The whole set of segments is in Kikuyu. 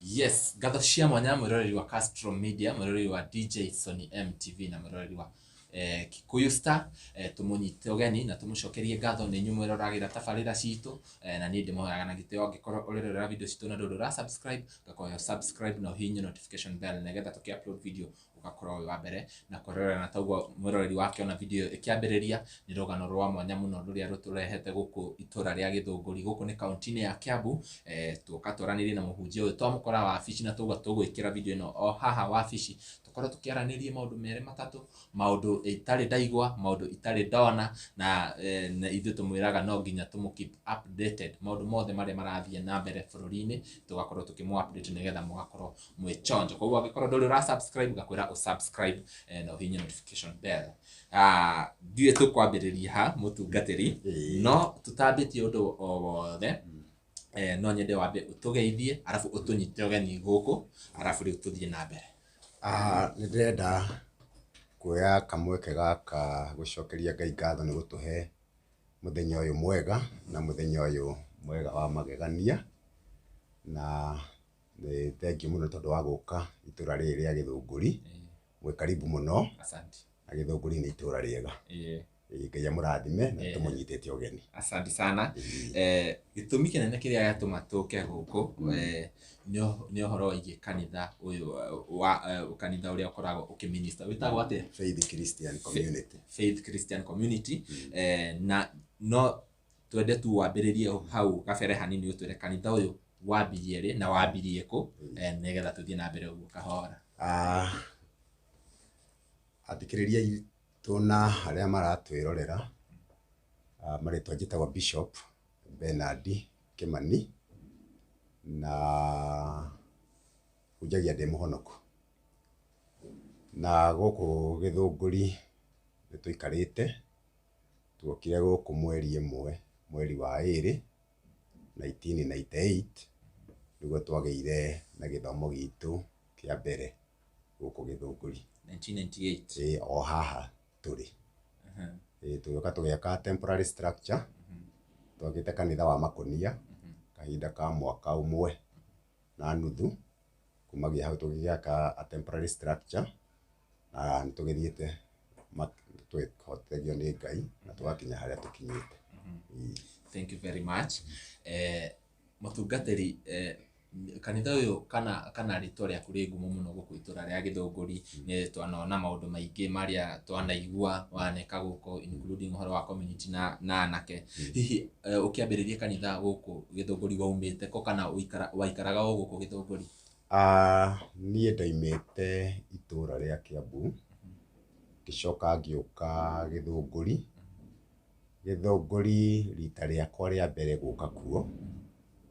Yes, ngatho cia mwanya mwĩroreri wa Castro Media, mwĩroreri wa DJ Sony MTV na mwĩroreri wa Kikuyu Star. Tũmũnyite ũgeni na tũmũcokerie ngatho nĩ inyuĩ mwĩroragĩra tabarĩra citũ, na niĩ ndĩmũhoyaga na gĩtĩo, angĩkorwo ũrerorera video citũ na ndũrĩ ũra subscribe, ngakũhoya subscribe na ũhihinye notification bell nĩgetha tũkĩ upload video ũgakorwo wĩ wa mbere na kwĩrorera. Na toguo mwĩroreri wakĩona video ĩyo ĩkĩambĩrĩria, nĩ rũgano rwa mwanya mũno rũrĩa rũtũrehete gũkũ itũra rĩa Gĩthũngũri. Gũkũ nĩ kaunti-inĩ ya Kiambu. Tuoka twaranĩrie na mũhunjia ũyũ, twamũkora wabici, na tũguo tũgwĩkĩra video ĩno o haha wabici, tũkorwo tũkĩaranĩria maũndũ merĩ matatũ, maũndũ itarĩ ndaigua, maũndũ itarĩ ndona, na ithuĩ tũmwĩraga no nginya tũmũ keep updated maũndũ mothe marĩa marathiĩ na mbere bũrũri-inĩ, tũgakorwo tũkĩmũ update nĩgetha mũgakorwo mwĩ chonjo. Koguo angĩkorwo ndũrĩ ũra subscribe, ngakwĩra ũsubscribe na ũhihinye notification bell. Ndiũĩ tũkwambĩrĩria ha, mũtungatĩri, no tũtambĩtie ũndũ o wothe, no nyende wambe ũtũgeithie, arabu ũtũnyite ũgeni gũkũ, arabu rĩu tũthiĩ na mbere. Nĩ ndĩrenda kuoya kamweke gaka gũcokeria Ngai ngatho nĩ gũtũhe mũthenya ũyũ mwega na mũthenya ũyũ mwega wa magegania, na nĩ thengiũ mũno tondũ wa gũka itũra rĩrĩ rĩa Gĩthũngũri. Mwĩ karibu mũno. Asante. Na Gĩthũngũri nĩ itũra rĩega. Ngai amũrathime na tũmũnyitĩte ũgeni. Asante sana. Gĩtũmi kĩnene kĩrĩa gĩatũma tũke gũkũ nĩ ũhoro wĩgiĩ kanitha ũyũ wa kanitha ũrĩa ũkoragwo ũkĩminista, wĩtagwo atĩa? Faith Christian Community. Faith Christian Community. Na no twende tu wambĩrĩrie hau gabere hanini, ũtwĩre kanitha ũyũ wambirie rĩ na wambirie kũ, nĩgetha tũthiĩ na mbere ũguo kahora. Athikĩrĩria aitũ na arĩa maratwĩrorera, marĩtwa njĩtagwo Bishop Bernard Kĩmani, na hunjagia ndĩ mũhonoku. Na gũkũ Gĩthũngũri nĩ tũikarĩte, tuokire gũkũ mweri 1 mweri wa 2 1998, nĩguo twagĩire na gĩthomo gitũ kĩa mbere gũkũ Gĩthũngũri. 1998? Ĩĩ, o haha tũrĩ. Ĩĩ, tũgĩũka tũgĩaka temporary structure, twakĩte kanitha wa makũnia kahinda ka mwaka 1.5. Kumagia hau tũgĩgĩaka a temporary structure, na nĩ tũgĩthiĩte tũkĩhotithagio nĩ Ngai na tũgakinya harĩa tũkinyĩte. Ĩĩ. Thank you very much. Mũtungatĩri, kanitha ũyũ kana rĩtwa rĩaku rĩ ngumo mũno gũkũ itũra rĩa Gĩthũngũri. Nĩ twanona maũndũ maingĩ marĩa twanaigua waneka gũkũ, including ũhoro wa community na anake. Hihi ũkĩambĩrĩria kanitha gũkũ Gĩthũngũri waumĩte kũ, kana waikaraga o gũkũ Gĩthũngũri? Niĩ ndaimĩte itũra rĩa Kiambu, ngĩcoka ngĩũka Gĩthũngũri. Gĩthũngũri rita rĩakwa rĩa mbere gũka kuo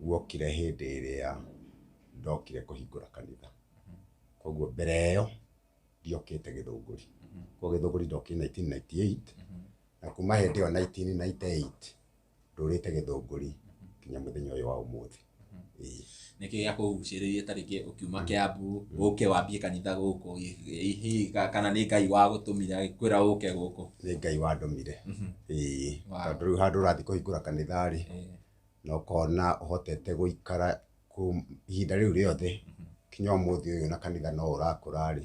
guokire hĩndĩ ĩrĩa ndokire kũhingũra kanitha. Koguo mbere ĩyo ndiokĩte Gĩthũngũri. Koguo Gĩthũngũri ndokire 1998, na kuma hĩndĩ ĩyo 1998 ndũrĩte Gĩthũngũri nginya mũthenya ũyũ wa ũmũthĩ. Ĩĩ. Nĩkĩ gĩakũgucĩrĩirie ta rĩngĩ ũkiuma Kiambu ũke wambie kanitha gũkũ? Hihi kana nĩ Ngai wagũtũmire agĩkwĩra ũke gũkũ? Nĩ Ngai wandũmire. Ĩĩ, tondũ rĩu handũ ũrathiĩ kũhingũra kanitha rĩ, na ũkona ũhotete gũikara ihinda rĩu rĩothe kinya ũmũthĩ ũyũ na kanitha no ũrakũra rĩ,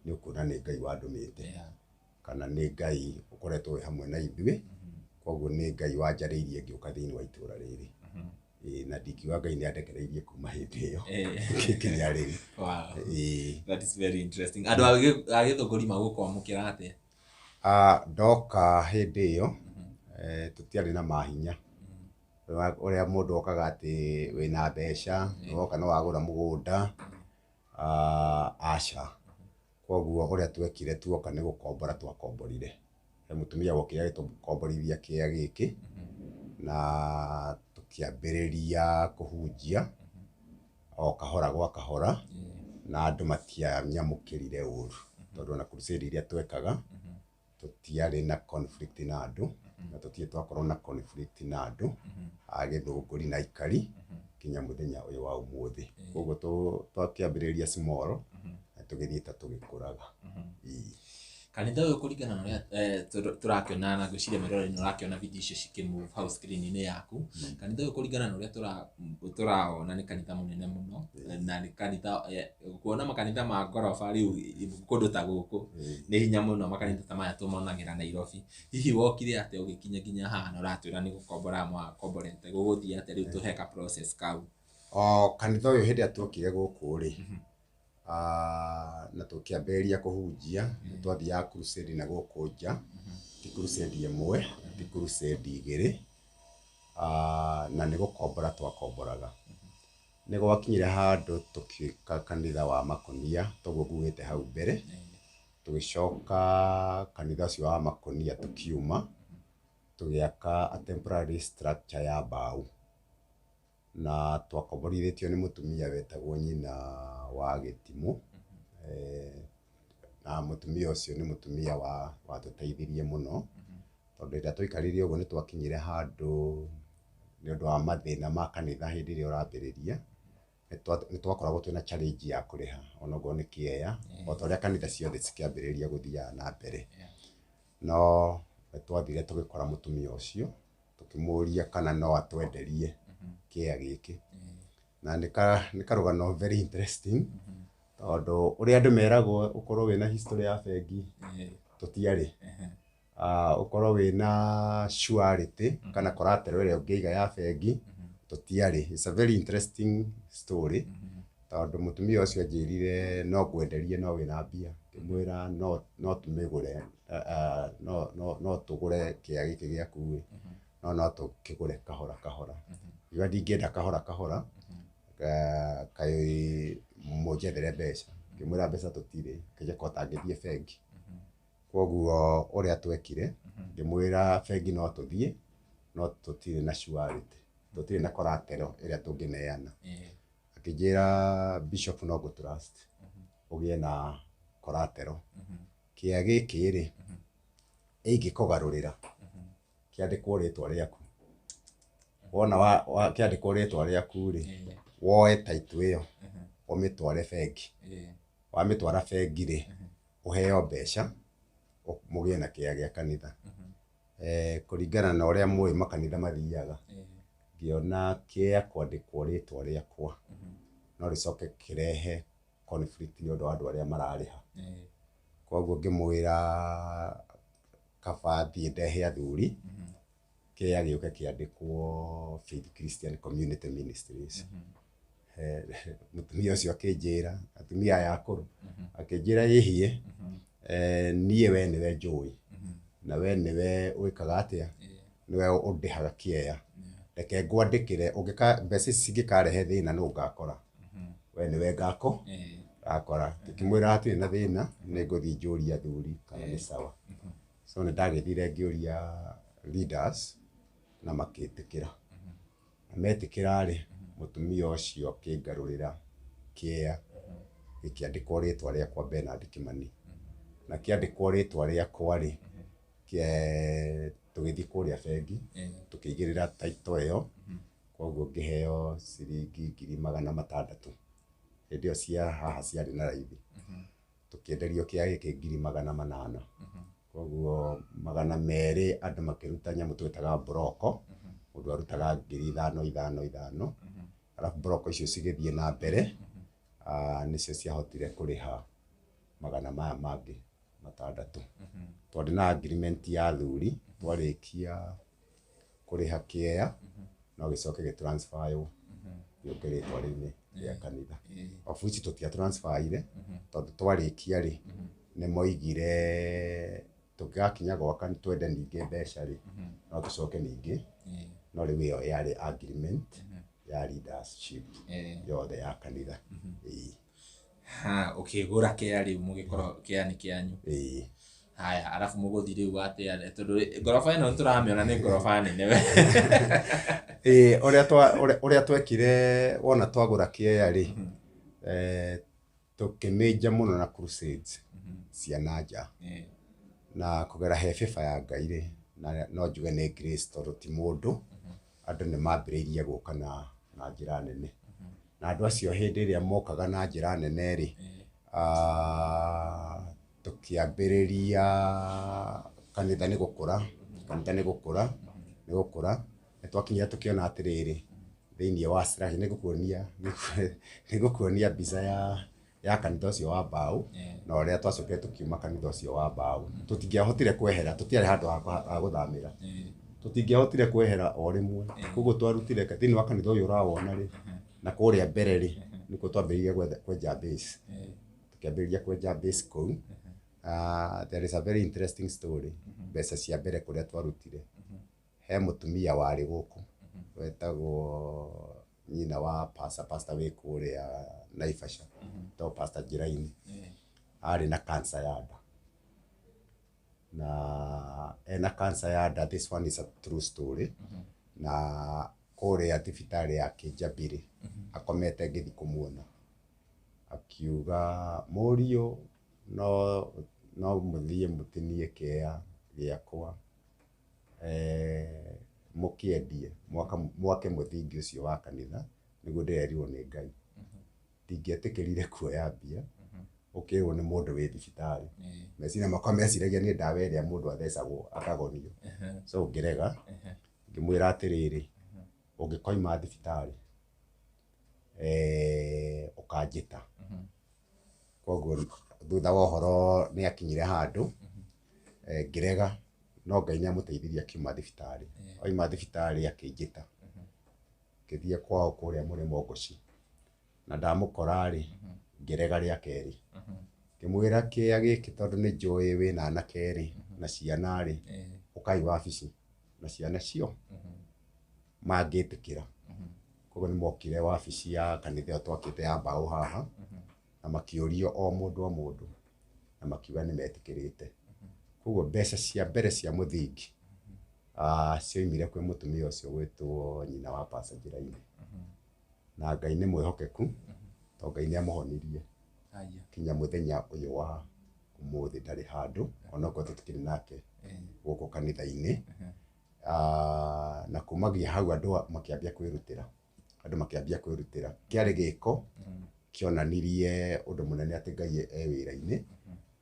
nĩ ũkuona nĩ Ngai wandũmĩte, kana nĩ Ngai ũkoretwo wĩ hamwe na ithuĩ. Koguo nĩ Ngai wanjarĩirie ngĩũka thĩinĩ wa itũra rĩrĩ. Ĩĩ, na ndingiuga Ngai nĩ andekereirie kuma hĩndĩ ĩyo nginya rĩu. Ĩĩ. That is very interesting. Andũ a Gĩthũngũri magũkwamũkĩra atĩa? Ndoka hĩndĩ ĩyo tũtiarĩ na mahinya ũrĩa mũndũ okaga atĩ wĩna mbeca, woka nĩ wagũra mũgũnda, aca. Koguo ũrĩa twekire tuoka nĩ gũkombora twakomborire. He mũtumia wokire agĩtũkomborithia kĩea gĩkĩ, na tũkĩambĩrĩria kũhunjia o kahora gwa kahora, na andũ matianyamũkĩrire ũru, tondũ ona crusade iria twekaga tũtiarĩ na conflict na andũ, na tũtirĩ twakorwo na conflict na andũ a Gĩthũngũri na aikari nginya mũthenya ũyũ wa ũmũthĩ. Koguo twakĩambĩrĩria small na tũgĩthiĩte tũgĩkũraga. Ĩĩ. Kanitha ũyũ kũringana na ũrĩa tũrakĩona na ngwĩciria mwĩroreri nĩ ũrakĩona video icio cikĩmove hau screen-inĩ yaku. Kanitha ũyũ kũringana na ũrĩa tũraona nĩ kanitha mũnene mũno, na nĩ kanitha kuona makanitha ma ngoroba rĩu kũndũ ta gũkũ nĩ hinya mũno, makanitha ta maya tũmonagĩra Nairobi. Hihi wokire atĩa ũgĩkinya nginya haha na ũratwĩra nĩ gũkombora mwakomborete, gũgũthiĩ atĩa rĩu tũhe ka process kau? O kanitha ũyũ hĩndĩ ĩrĩa tuokire gũkũ rĩ, na tũkĩambĩrĩria kũhunjia, nĩ twathiaga crusade na gũkũ nja, ti crusade ĩmwe, ti crusade igĩrĩ, na nĩ gũkombora twakomboraga. Nĩ gwakinyire handũ tũgĩka kanitha wa makũnia, toguo ngugĩte hau mbere, tũgĩcoka kanitha ũcio wa makũnia tũkiuma, tũgĩaka a temporary structure ya mbaũ. Na twakomborithĩtio nĩ mũtumia wetagwo nyina wa Gĩtimũ, na mũtumia ũcio nĩ mũtumia watũteithirie mũno, tondũ rĩrĩa twaikarire ũguo nĩ twakinyire handũ nĩ ũndũ wa mathĩna ma kanitha hĩndĩ ĩrĩa ũrambĩrĩria, nĩ twakoragwo twĩna challenge ya kũrĩha onokorwo nĩ kĩeya, o ta ũrĩa kanitha ciothe cikĩambĩrĩria gũthiaga na mbere. No nĩ twathire tũgĩkora mũtumia ũcio, tũkĩmũria kana no atwenderie kĩeya gĩkĩ. Na nĩ karũgano very interesting, tondũ ũrĩa andũ meragwo ũkorwo wĩna history ya bengi, tũtiarĩ. Ũkorwo wĩna surety kana collateral ĩrĩa ũngĩiga ya bengi, tũtiarĩ. It's a very interesting story, tondũ mũtumia ũcio anjĩrire no ngwenderie no wĩna mbia. Ngĩmwĩra no tũmĩgũre, no tũgũre kĩeya gĩkĩ gĩaku ĩ, no tũkĩgũre kahora kahora. Ngiuga ndingĩenda kahora kahora, kaĩ mũnjethere mbeca. Ngĩmwĩra mbeca tũtirĩ, akĩnjĩka ũtangĩthiĩ bengi. Koguo ũrĩa twekire, ngĩmwĩra bengi no tũthiĩ, no tũtirĩ na surety, tũtirĩ na collateral ĩrĩa tũngĩneana. Akĩnjĩra Bishop no ngũ trust ũgĩe na collateral. Kĩeya gĩkĩ rĩ, ingĩkũgarũrĩra kĩandĩkwo rĩtwa rĩaku. Wona kĩandĩkwo rĩtwa rĩaku rĩ, woe title ĩyo ũmĩtware bengi. Wamĩtwara bengi rĩ, ũheo mbeca mũgĩe na kĩeya gĩa kanitha. Kũringana na ũrĩa mũĩ makanitha mathiaga, ngĩona kĩeya kwandĩkwo rĩtwa rĩakwa no rĩcoke kĩrehe conflict nĩ ũndũ wa andũ arĩa mararĩha. Koguo ngĩmwĩra kaba thiĩ ndehe athuri, kĩeya gĩũke kĩandĩkwo Faith Christian Community Ministries. Mũtumia ũcio akĩnjĩra, atumia aya akũrũ, akĩnjĩra ĩhiĩ, niĩ we nĩwe njũĩ, na we nĩwe wĩkaga atĩa, nĩwe ũndĩhaga kĩeya. Reke ngwandĩkĩre, ũngĩka mbeca ici cingĩkarehe thĩna nũ ngakora, we nĩwe ngakora. Ngĩkĩmwĩra hatirĩ na thĩna, nĩ ngũthiĩ njũrie athuri kana nĩ sawa. So nĩ ndagĩthire ngĩũria leaders na makĩtĩkĩra. Na metĩkĩra rĩ, mũtumia ũcio akĩngarũrĩra kĩeya gĩkĩandĩkwo rĩtwa rĩakwa Bernard Kimani. Na kĩandĩkwo rĩtwa rĩakwa rĩ, tũgĩthiĩ kũrĩa bengi, tũkĩigĩrĩra title ĩyo, koguo ngĩheo ciringi 600,000. Hĩndĩ ĩyo cia haha ciarĩ na raithi. Tũkĩenderio kĩeya gĩkĩ 800,000. Koguo 200 andũ makĩruta nyamũ twĩtaga mburoko, mũndũ arutaga 5,000 5 5, arabu mburoko icio cigĩthiĩ na mbere, nĩcio ciahotire kũrĩha 600,000. Twarĩ na agreement ya athuri, twarĩkia kũrĩha kĩeya, no gĩcoke gĩ transfer gĩũke rĩtwa-inĩ rĩa kanitha. Of which tũtia transfer ire, tondũ twarĩkia rĩ, nĩ moigire tũngĩgakinya gwaka twende ningĩ mbeca rĩ, no tũcoke ningĩ, no rĩu ĩyo yarĩ agreement ya leadership yothe ya kanitha. Ĩĩ. Ha, ũkĩgũra kĩeya rĩu mũgĩkorwo kĩeya nĩ kĩanyu. Ĩĩ. Haya, arabu mũgũthiĩ rĩu atĩa, tondũ ngoroba ĩno nĩtũramĩona nĩ ngoroba nene we. Ĩĩ, ũrĩa twekire wona twagũra kĩeya rĩ, tũkĩmĩnja mũno na crusades cia na nja. Na kũgera he favor ya Ngai rĩ, na no njuge nĩ grace tondũ ti mũndũ, andũ nĩ mambĩrĩirie gũka na njĩra nene. Na andũ acio hĩndĩ ĩrĩa mokaga na njĩra nene rĩ, Tũkĩambĩrĩria kanitha nĩ gũkũra, kanitha nĩ gũkũra, nĩ gũkũra. Nĩ twakinyire tũkĩona atĩrĩrĩ, thĩiniĩ wa structure, nĩ ngũkuonia mbica ya kanitha ũcio wa mbaũ na ũrĩa twacokire tũkiuma kanitha ũcio wa mbaũ. Tũtingĩahotire kwehera, tũtiarĩ handũ ha gũthamĩra. Tũtingĩahotire kwehera o rĩmwe. Koguo twarutire thĩinĩ wa kanitha ũyũ ũrawona rĩ, na kũrĩa mbere rĩ, nĩkuo twambĩrĩirie kwenja base. Tũkĩambĩrĩria kwenja base kũu. There is a very interesting story. Mbeca cia mbere kũrĩa twarutire, he mũtumia warĩ gũkũ wetagwo nyina wa pastor, pastor wĩ kũrĩa Naivasha, etagwo Pastor Njiraini. Arĩ na cancer ya nda, na ena cancer ya nda, this one is a true story. Na kũrĩa thibitarĩ ya Kĩnjambĩrĩ akomete, ngĩthiĩ kũmuona, akiuga, "Mũriũ, no mũthiĩ mũtinie kĩea gĩakwa, mũkĩendie mwake mũthingi ũcio wa kanitha nĩguo ndĩrerirwo nĩ Ngai." Ndingĩetĩkĩrire kuoya mbia ũkĩrwo nĩ mũndũ wĩ thibitarĩ. Meciria makwa meciragia nĩ ndawa ĩrĩa mũndũ athecagwo akagonio. So ngĩrega, ngĩmwĩra atĩrĩrĩ, "Ũngĩkoima thibitarĩ, ũkanjĩta." Koguo thutha wa ũhoro nĩ akinyire handũ, ngĩrega, no Ngai nĩ amũteithirie akiuma thibitarĩ. Oima thibitarĩ akĩnjĩta, ngĩthiĩ kwao kũrĩa Mũrĩmo Ngoci, na ndamũkora rĩ, ngĩrega rĩa kerĩ. Ngĩmwĩra, "Kĩea gĩkĩ, tondũ nĩ njũĩ wĩna anake rĩ na ciana rĩ, ũkai wabici na ciana cio mangĩtĩkĩra." Koguo nĩ mokire wabici ya kanitha ĩyo twakĩte ya mbaũ haha, na makĩũrio o mũndũ o mũndũ, na makiuga nĩ metĩkĩrĩte. Koguo mbeca cia mbere cia mũthingi cioimire kwĩ mũtumia ũcio gwĩtwo nyina wa Pastor Njiraini. Na Ngai nĩ mwĩhokeku, tondũ Ngai nĩ amũhonirie. Kinya mũthenya ũyũ wa ũmũthĩ ndarĩ handũ, onokorwo tũtikĩrĩ nake gũkũ kanitha-inĩ. Na kumagia hau andũ makĩambia kwĩrutĩra, andũ makĩambia kwĩrutĩra. Kĩarĩ gĩko kĩonanirie ũndũ mũnene atĩ Ngai e wĩra-inĩ.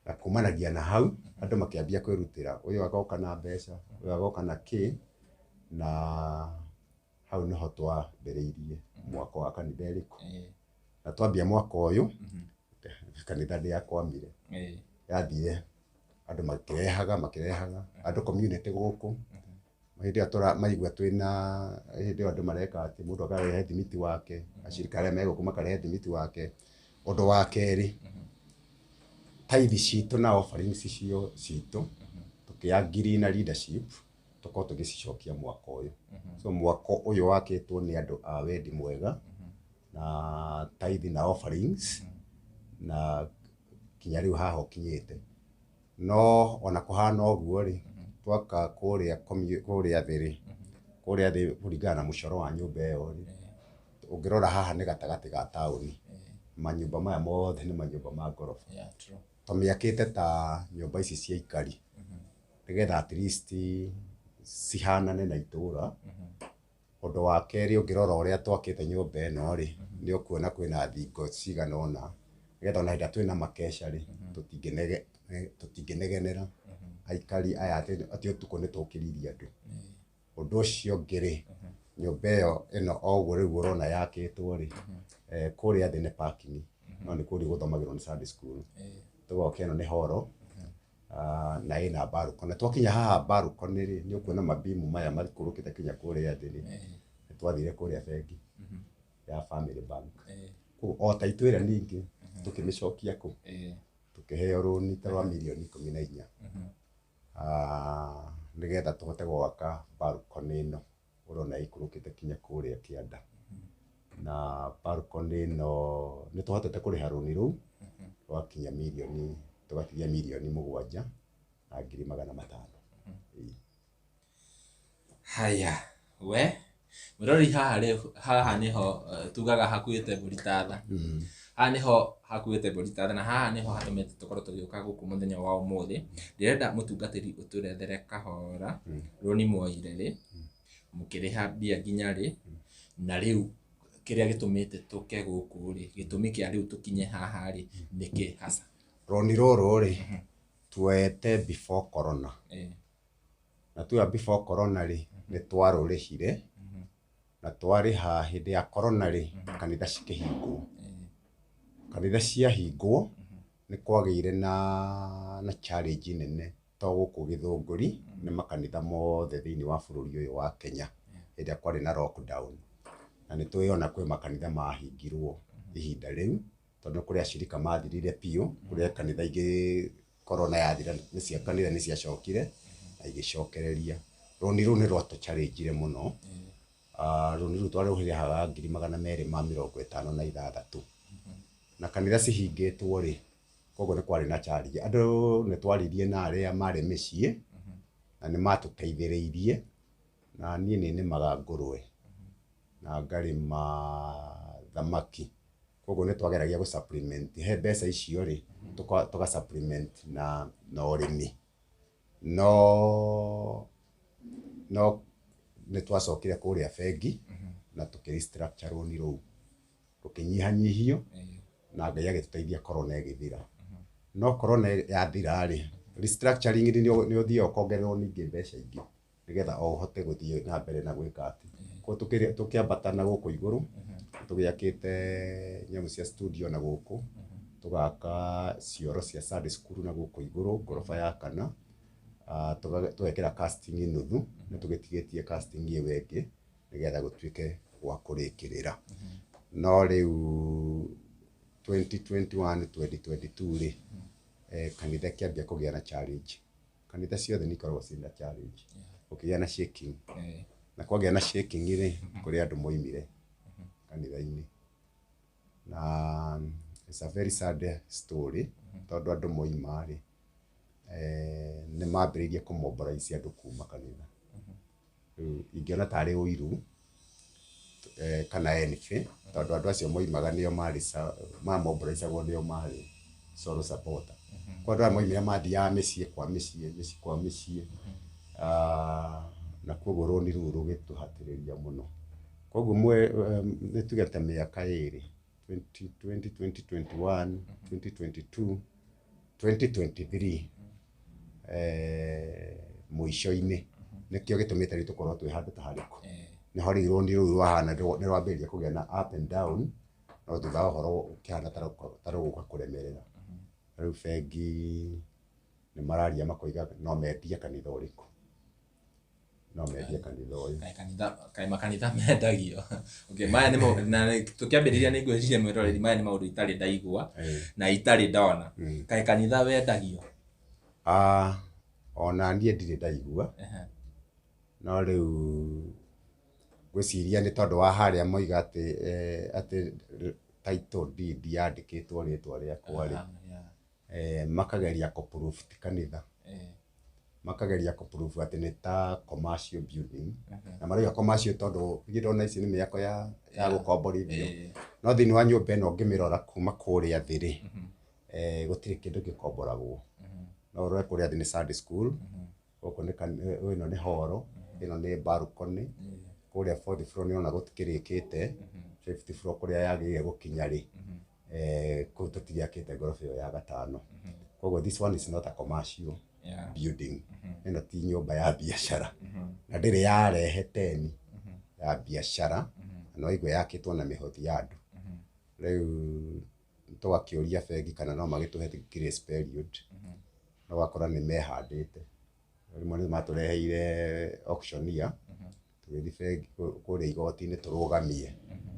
Na kumanagia na hau andũ makĩambia kwĩrutĩra, ũyũ agoka na mbeca, ũyũ agoka na kĩ, na hau nĩho twambĩrĩirie mwako wa kanitha ĩrĩkũ. Na twambia mwako ũyũ, kanitha ndĩakwamire. Yathire andũ makĩrehaga, makĩrehaga andũ community gũkũ. Hĩndĩ ĩyo maigua twĩna, hĩndĩ ĩyo andũ mareka atĩ mũndũ akarehe thimiti wake, acirika arĩa me gũkũ makarehe thimiti wake. Ũndũ wa kerĩ, tithe citũ na offerings cio citũ tũkĩ-agree na leadership tũkorwo tũgĩcicokia mwaka ũyũ. So mwako ũyũ wakĩtwo nĩ andũ a wendi mwega na tithe na offerings, na kinya rĩu haha ũkinyĩte. No ona kũhana ũguo rĩ, twaka kũrĩa kũrĩa thĩ rĩ, kũrĩa thĩ kũringana na mũcoro wa nyũmba ĩyo rĩ, ũngĩrora haha nĩ gatagatĩ ga taũni, manyũmba maya mothe nĩ manyũmba ma ngoroba. Yeah, true. Tũmĩakĩte ta nyũmba ici cia ikari nĩgetha at least cihanane na itũra. Ũndũ wa kerĩ, ũngĩrora ũrĩa twakĩte nyũmba ĩno rĩ, nĩ ũkuona kwĩna thingo cigana ũna, nĩgetha ona hĩndĩ ĩrĩa twĩna makeca rĩ, tũtingĩnegenera aikari aya atĩ ũtukũ nĩ tũkĩririe andũ. Ũndũ ũcio ũngĩ rĩ, nyũmba ĩyo ĩno o ũguo rĩu ũrona yakĩtwo rĩ, kũrĩa thĩ nĩ parking, no nĩ kũrĩa gũthomagĩrwo nĩ Sunday school. Tũgoka ĩno nĩ horo na ĩna balcony. Twakinya haha balcony rĩ, nĩ ũkuona mabimu maya maikũrũkĩte kinya kũrĩa thĩ rĩ, nĩ twathire kũrĩa bengi ya Family Bank. Koguo o ta itwĩra ningĩ tũkĩmĩcokia kũ, tũkĩheo rũni ta rwa mirioni 14, nĩgetha tũhote gwaka balcony ĩno ũrona ĩikũrũkĩte kinya kũrĩa kĩanda. Na balcony ĩno nĩ tũhotete kũrĩha rũni rũu rwakinya mirioni, tũgatigia 7,500,000. Ĩĩ. Haya, we mũrori, haha rĩ, haha nĩho tugaga hakuĩte mbũri ta tha. Haha nĩho hakuĩte mbũri ta tha, na haha nĩho hatũmĩte tũkorwo tũgĩũka gũkũ mũthenya wa ũmũthĩ. Ndĩrenda mũtungatĩri ũtũrethere kahora rũni mwoire rĩ, mũkĩrĩha mbia nginya rĩ, na rĩu kĩrĩa gĩtũmĩte tũke gũkũ rĩ, gĩtũmi kĩa rĩu tũkinye haha rĩ, nĩkĩ hasa? Rũni rũrũ rĩ, tuoete before corona. Na tuoya before corona rĩ, nĩ twarũrĩhire, na twarĩha hĩndĩ ya corona rĩ, kanitha cikĩhingwo. Kanitha ciahingwo, nĩ kwagĩire na challenge nene to gũkũ Gĩthũngũri, nĩ makanitha mothe thĩinĩ wa bũrũri ũyũ wa Kenya, hĩndĩ ĩrĩa kwarĩ na lockdown. Na nĩ tũĩ ona kwĩ makanitha mahingirwo ihinda rĩu, tondũ kũrĩ acirika mathirire biũ, kũrĩ kanitha ingĩ corona yathira nĩ cia kanitha nĩ ciacokire na igĩcokereria. Rũni rũu nĩ rwatũ-challenge-ire mũno. Rũni rũu twarũrĩhaga 256,000. Na kanitha cihingĩtwo rĩ, koguo nĩ kwarĩ na challenge. Andũ nĩ twaririe na arĩa marĩ mĩciĩ, na nĩ matũteithĩrĩirie, na niĩ nĩ nĩmaga ngũrwe, na ngarĩma thamaki. Koguo nĩ twageragia gũ supplement he mbeca icio rĩ, tũga supplement na ũrĩmi. No nĩ twacokire kũrĩa bengi na tũkĩ restructure rũni rũu, rũkĩnyihanyihio na Ngai agĩtũteithia corona ĩgĩthira. No corona yathira rĩ, restructuring nĩ ũthiaga ũkongererwo ningĩ mbeca ingĩ nĩgetha o ũhote gũthiĩ na mbere na gwĩka atĩ. Koguo tũkĩambata na gũkũ igũrũ, tũgĩakĩte nyamũ cia studio na gũkũ, tũgaka cioro cia Sunday school na gũkũ igũrũ ngoroba ya kana, tũgekĩra casting nuthu, nĩ tũgĩtigĩtie casting ĩyo ĩngĩ nĩgetha gũtuĩke gwa kũrĩkĩrĩra. No rĩu 2021 2022 rĩ, kanitha ĩkĩambia kũgĩa na challenge. Kanitha ciothe nĩ ikoragwo ciĩna challenge. Gũkĩgĩa na shaking. Na kwagĩa na shaking rĩ, kũrĩ andũ moimire kanitha-inĩ. Na it's a very sad story, tondũ andũ moima rĩ, nĩ mambĩrĩirie kũ mobilize andũ kuma kanitha. Rĩu ingĩona tarĩ ũiru kana envy, tondũ andũ acio moimaga nĩo marĩ ma-mobilizagwo nĩo marĩ sole supporter. Kwa andũ aya moimire mathiaga mĩciĩ kwa mĩciĩ, mĩciĩ kwa mĩciĩ, na koguo rũni rũu rũgĩtũhatĩrĩria mũno. Koguo nĩ tuge ta mĩaka ĩrĩ, 2020, 2021, 2022, 2023, mũico-inĩ nĩkĩo gĩtũmĩte rĩu tũkorwo twĩ handũ ta harĩkũ. Nĩho rĩu rũni rũu rwahana nĩ rwambĩrĩria kũgĩa na up and down, no thutha wa ũhoro ũkĩhana ta rũgũka kũremerera. Rĩu bengi nĩ mararia makoiga no mendie kanitha ũrĩkũ, no mendie kanitha ũyũ. Kaĩ kanitha, kaĩ makanitha mendagio? Okay, maya nĩ na tũkĩambĩrĩria nĩ ngwĩrire mwĩroreri maya nĩ maũndũ itarĩ ndaigua na itarĩ ndona. Kaĩ kanitha wendagio? Ona niĩ ndirĩ ndaigua. No rĩu ngwĩciria nĩ tondũ wa harĩa moiga atĩ title deed yandĩkĩtwo rĩtwa rĩakwa rĩ, makageria kũ proof ti kanitha. Makageria kũ prove atĩ nĩ ta commercial building. Na marauga commercial tondũ niĩ ndona ici nĩ mĩako ya gũkomborithio. No thĩinĩ wa nyũmba ĩno ũngĩmĩrora kuma kũrĩa thĩ rĩ, gũtirĩ kĩndũ gĩkomboragwo. No ũrore kũrĩa thĩ nĩ Sunday school, gũkũ nĩ ĩno nĩ hall, ĩno nĩ balcony, kũrĩa fourth floor nĩ ũrona gũtikĩrĩkĩte, fifth floor kũrĩa yagĩrĩire gũkinya rĩ, kũu tũtigĩakĩte ngoroba ĩyo ya gatano. Koguo this one is not a commercial building. Ĩno ti nyũmba ya biacara. Na ndĩrĩ yarehe teni ya biacara, na no igue yakĩtwo na mĩhothi ya andũ. Rĩu tũgakĩũria bengi kana no magĩtũhe grace period, no ũgakora nĩ mehandĩte. Rĩmwe nĩ matũreheire auctioneer, tũgĩthiĩ bengi kũrĩa igoti-inĩ tũrũgamie,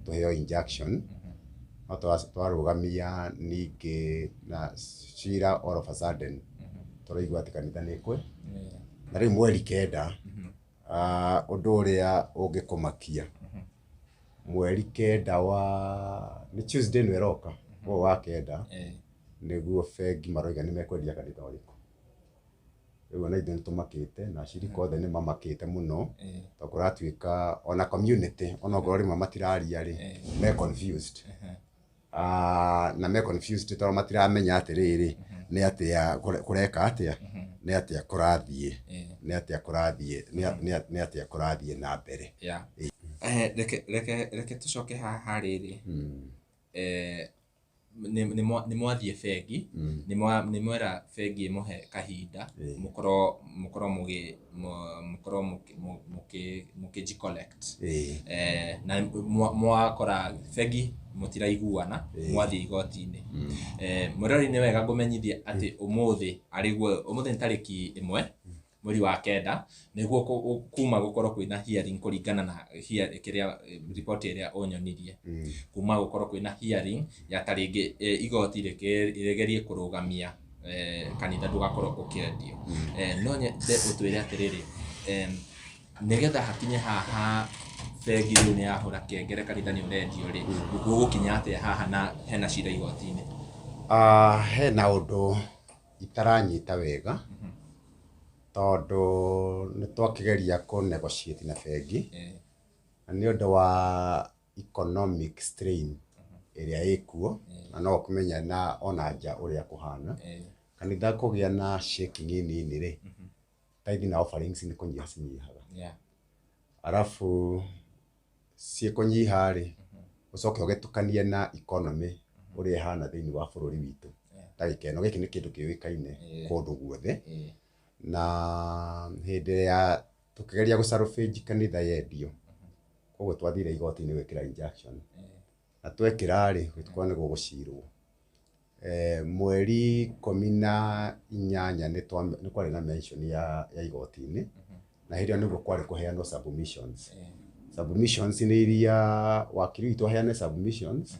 tũheo injunction, no twarũgamia ningĩ na cira all of a sudden tũraigua atĩ kanitha nĩ ĩkwe. Na rĩu mweri 9, ũndũ ũrĩa ũngĩkũmakia, mweri 9 wa nĩ Tuesday ĩno ĩroka, ũyũ wa 9, nĩguo bengi maroiga nĩ mekwendia kanitha ũrĩkũ. Rĩu ona ithuĩ nĩ tũmakĩte na acirika othe nĩ mamakĩte mũno, tondũ kũratuĩka ona community onokorwo rĩmwe matiraria rĩ, me confused. Na me confused tondũ matiramenya atĩrĩrĩ, nĩ atĩa kũreka atĩa, nĩ atĩa kũrathiĩ, nĩ atĩa kũrathiĩ, nĩ atĩa kũrathiĩ na mbere. Reke tũcoke haha rĩrĩ. Nĩ mwathiĩ bengi, nĩ mwera bengi ĩmũhe kahinda mũkorwo mũgĩ mũkorwo mũkĩji collect. Na mwakora bengi mũtiraiguana, mwathiĩ igoti-inĩ. Mwĩroreri, nĩ wega ngũmenyithie atĩ ũmũthĩ arĩguo, ũmũthĩ nĩ tarĩki 1 mweri wa 9, nĩguo kuma gũkorwo kwĩna hearing kũringana na kĩrĩa report ĩrĩa ũnyonirie, kuma gũkorwo kwĩna hearing ya tarĩngĩ igoti rĩgerie kũrũgamia kanitha ndũgakorwo ũkĩendio. No nyende ũtwĩre atĩrĩrĩ, nĩgetha hakinye haha bengi rĩu nĩ yahũra kengere kanitha nĩ ũrendio rĩ, gũgũkinya atĩa haha na hena cira igoti-inĩ? Hena ũndũ itaranyita wega, tondũ nĩ twakĩgeria kũ negotiate na bengi, na nĩ ũndũ wa economic strain ĩrĩa ĩkuo, na no ũkĩmenya na ona nja ũrĩa kũhana, kanitha kũgĩa na shaking nini rĩ, tithe na offerings nĩ kũnyiha cinyihaga. Arabu ciĩkũnyiha rĩ, ũcoke ũgĩtukanie na economy ũrĩa ĩhana thĩinĩ wa bũrũri witũ. Ndagĩka ĩno gĩkĩ nĩ kĩndũ kĩũĩkaine kũndũ guothe. Na hĩndĩ ya tũkĩgeria gũ salvage kanitha yendio, koguo twathire igoti-inĩ gwĩkĩra injunction, na twekĩra rĩ, gũtikorwo nĩ gũgũcirwo. Mweri 18 nĩ kwarĩ na mention ya igoti-inĩ, na hĩndĩ ĩyo nĩguo kwarĩ kũheanwo submissions. Submissions nĩ iria wakiri witũ aheane submissions,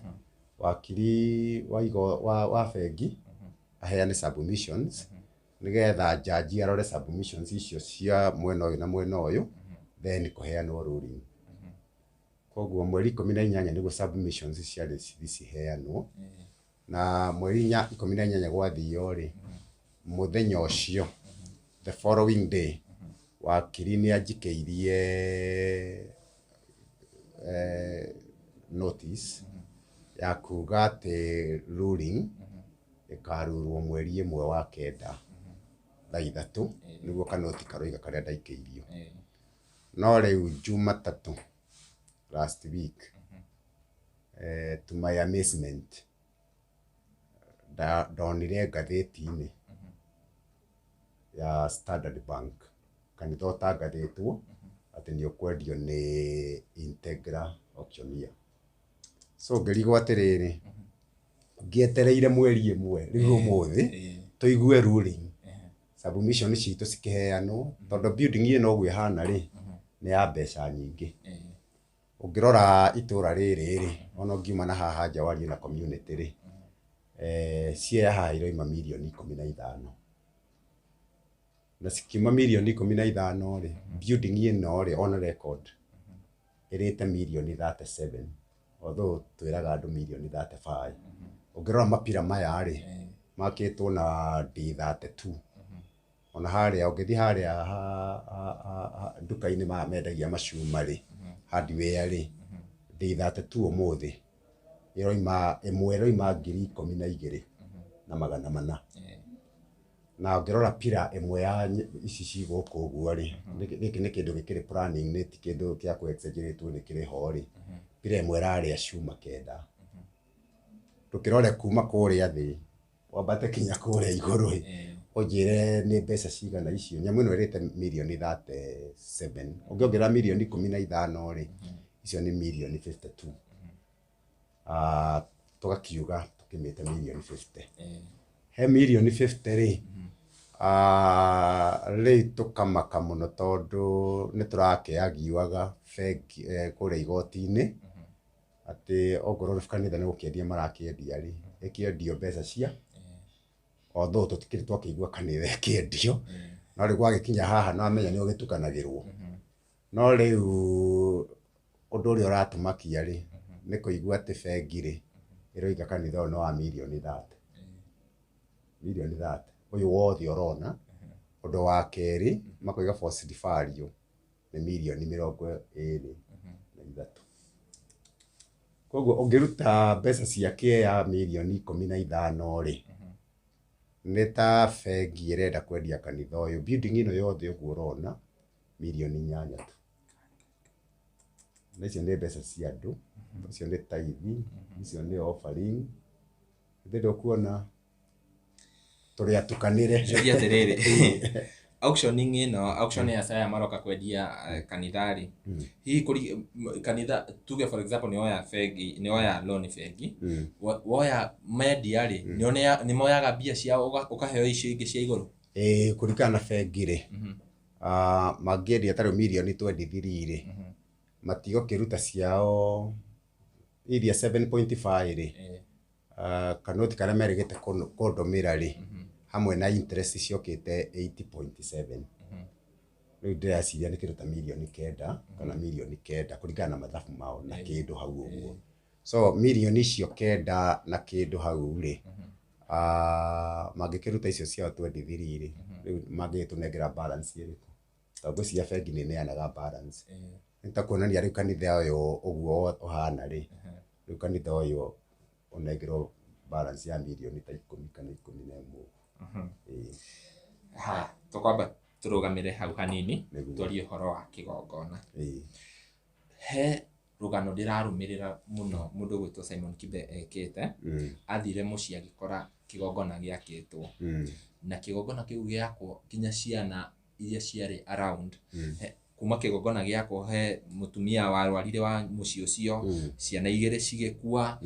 wakiri wa, igo, wa bengi aheane submissions, nĩgetha jaji arore submissions icio cia mwena ũyũ na mwena ũyũ, then kũheanwo ruling. Koguo mweri 18 nĩguo submissions ciarĩ cithiĩ ciheanwo, na mweri 18 gwathio rĩ, mũthenya ũcio, the following day, wakiri nĩ anjikĩirie notice ya kuga atĩ ruling ĩkarurwo mweri 1 wa 9 thaa 3, nĩguo kanoti karoiga karĩa ndaikĩirio. No rĩu Jumatatũ last week, to my amazement, ndonire ngathĩti-inĩ ya Standard Bank kanitha ũtangathĩtwo atĩ nĩ ũkwendio nĩ Integra Auctioneer. So ngĩrigwo atĩrĩrĩ, ngĩetereire mweri 1 rĩu ũmũthĩ tũigue ruling, submission citũ cikĩheanwo, tondũ building ĩno ũguo ĩhana rĩ, nĩ ya mbeca nyingĩ. Ũngĩrora itũra rĩrĩ rĩ, ona ũngiuma na haha nja warie na community rĩ, cia haha iroima mirioni 15. Na cikiuma mirioni 15 rĩ, building ĩno rĩ, on record ĩrĩte mirioni 37, although twĩraga andũ mirioni 35. Ũngĩrora mapira maya rĩ, makĩtwo na D32. Ona harĩa ũngĩthiĩ harĩa nduka-inĩ maya mendagia macuma rĩ, hardware rĩ, D32 ũmũthĩ ĩroima ĩmwe ĩroima 12,400. Na ũngĩrora pira ĩmwe ya ici ci gũkũ ũguo rĩ, gĩkĩ nĩ kĩndũ gĩkĩrĩ planning, nĩ ti kĩndũ kĩa kũ exaggerate nĩ kĩrĩ ho rĩ, pira ĩmwe ĩrarĩa cuma 9. Ndũkĩrore kuma kũrĩa thĩ wambate kinya kũrĩa igũrũ ĩ, ũnjĩre nĩ mbeca cigana icio. Nyamũ ĩno ĩrĩte mirioni 37, ũngĩongerera mirioni 15 rĩ, icio nĩ mirioni 52. Tũgakiuga tũkĩmĩte mirioni 50. He mirioni 50 rĩ, rĩu tũkamaka mũno, tondũ nĩ tũrakĩagiuaga bengi kũrĩa igoti-inĩ atĩ ongorwo kanitha nĩ gũkĩendia marakĩendia rĩ, ĩkĩendio mbeca cia, although tũtikĩrĩ twakĩigua kanitha ĩkĩendio, no rĩu gwagĩkinya haha no amenya nĩ ũgĩtukanagĩrwo. No rĩu ũndũ ũrĩa ũratũmakia rĩ, nĩ kũigua atĩ bengi rĩ ĩroiga kanitha ũyũ nĩ wa mirioni 30. Mirioni 30 ũyũ wothe ũrona. Ũndũ wa kerĩ, makoiga forced value nĩ mirioni 23. Koguo ũngĩruta mbeca cia kĩea mirioni 15 rĩ, nĩ ta bengi ĩrenda kwendia kanitha ũyũ, building ĩno yothe ũguo ũrona, mirioni 8 tu. Na icio nĩ mbeca cia andũ, icio nĩ tithe, icio nĩ offering. Githĩ ndũkuona tũrĩ atukanĩre. Njũrie atĩrĩrĩ, auctioning ĩno, auction ya saya maroka kwendia kanitha rĩ, hihi kũri kanitha tuge for example nĩ woya bengi, nĩ woya loan bengi, woya mendia rĩ, nĩ moyaga mbia ciao ũkaheo icio ingĩ cia igũrũ? Ĩĩ, kũringana na bengi rĩ, mangĩendia ta rĩu mirioni 23 rĩ, matigũkĩruta ciao iria 7.5 rĩ, kanoti karĩa merĩgĩte kũndũmĩra rĩ, hamwe na interest ciokĩte 8.7. Rĩu ndĩreciria nĩ kĩndũ ta mirioni 9 kana mirioni 9 kũringana na mathabu mao na kĩndũ hau ũguo. So mirioni icio 9 na kĩndũ hau rĩ, mangĩkĩruta icio ciao 23 rĩ, rĩu mangĩgĩtũnengera balance ĩrĩkũ? Tondũ ngwĩciria bengi nĩ ĩneanaga balance. Nĩ ta kuonania rĩu kanitha ũyũ ũguo ũhana rĩ, rĩu kanitha ũyũ ũnengerwo balance ya mirioni ta 10 kana 11. Ĩĩ. Ha, tũkwamba tũrũgamĩre hau hanini, Nĩguo. twarie ũhoro wa kĩgongona. Ĩĩ. He rũgano ndĩrarũmĩrĩra mũno mũndũ ũgwĩtwo Simon Kibe ekĩte. Athire mũciĩ agĩkora kĩgongona gĩakĩtwo. Na kĩgongona kĩu gĩakwo nginya ciana iria ciarĩ around. Kuma kĩgongona gĩakwo he mũtumia warwarire wa mũciĩ ũcio, ciana igĩrĩ cigĩkua.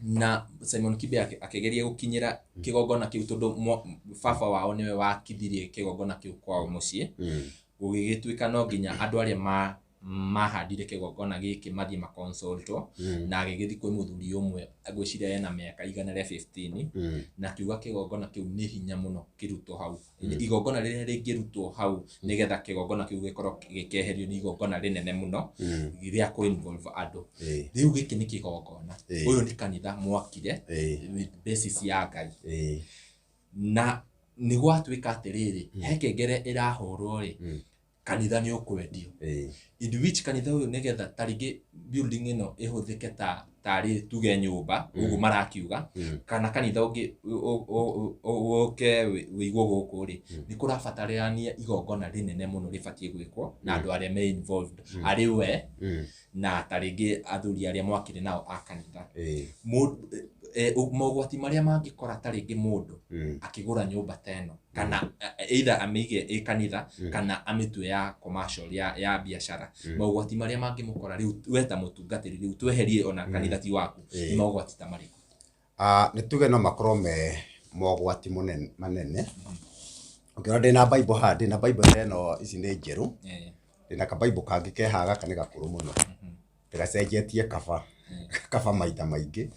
Na Simon Kibe akĩgeria gũkinyĩra kĩgongona kĩu tondũ baba wao nĩwe wakithirie kĩgongona kĩu kwao mũciĩ. Gũgĩgĩtuĩka no nginya andũ arĩa mahandire kĩgongona gĩkĩ mathiĩ makonsultwo, na agĩgĩthiĩ kwĩ mũthuri ũmwe ngwĩciria ena mĩaka igana rĩa 15, na akiuga kĩgongona kĩu nĩ hinya mũno kĩrutwo hau. Igongona rĩrĩa rĩngĩrutwo hau nĩgetha kĩgongona kĩu gĩkorwo gĩkĩeherio nĩ igongona rĩnene mũno rĩa kũ-involve andũ. Rĩu gĩkĩ nĩ kĩgongona. Ũyũ nĩ kanitha mwakire with basis ya Ngai. Na nĩ gwatuĩka atĩrĩrĩ, he kengere ĩrahũrwo rĩ, kanitha nĩ ũkwendio. In which kanitha ũyũ nĩgetha ta rĩngĩ building ĩno ĩhũthĩke ta tarĩ tuge nyũmba, ũguo marakiuga, kana kanitha ũngĩ ũke wĩigwo gũkũ rĩ, nĩ kũrabatarania igongona rĩnene mũno rĩbatiĩ gwĩkwo na andũ arĩa me involved, arĩ we na ta rĩngĩ athuri arĩa mwakire nao a kanitha. Mogwati marĩa mangĩkora ta rĩngĩ mũndũ akĩgũra nyũmba ta ĩno, kana either amĩige ĩ kanitha kana amĩtue ya commercial, ya biacara, mogwati marĩa mangĩmũkora rĩu we ta mũtungatĩri, rĩu tweherie ona kanitha ti waku, nĩ mogwati ta marĩkũ? Nĩ tuge no makorwo me mogwati manene. Ũngĩona ndĩna Bible haha, ndĩna Bible ta ĩno, ici nĩ njerũ. Ndĩna ka Bible kangĩ ke haha, gaka nĩ gakũrũ mũno. Ndĩgacenjetie kaba. Kaba maita maingĩ.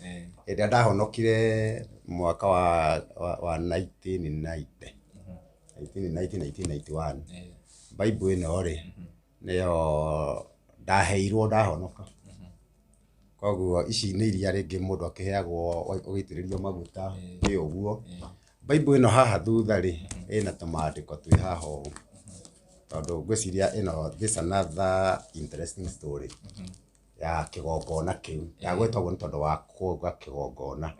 Hĩndĩ ĩrĩa ndahonokire mwaka wa 1990. 1990, 1991. Bible ĩno rĩ, nĩyo ndaheirwo ndahonoka. Koguo ici nĩ iria rĩngĩ mũndũ akĩheagwo ũgĩitĩrĩrio maguta, ĩ ũguo. Bible ĩno haha thutha rĩ, ĩna tũmandĩko twĩ haha ũũ. Tondũ ngwĩciria ĩno, this another interesting story ya kĩgongona kĩu. Ndagwĩta ũguo nĩ tondũ wa kuga kĩgongona.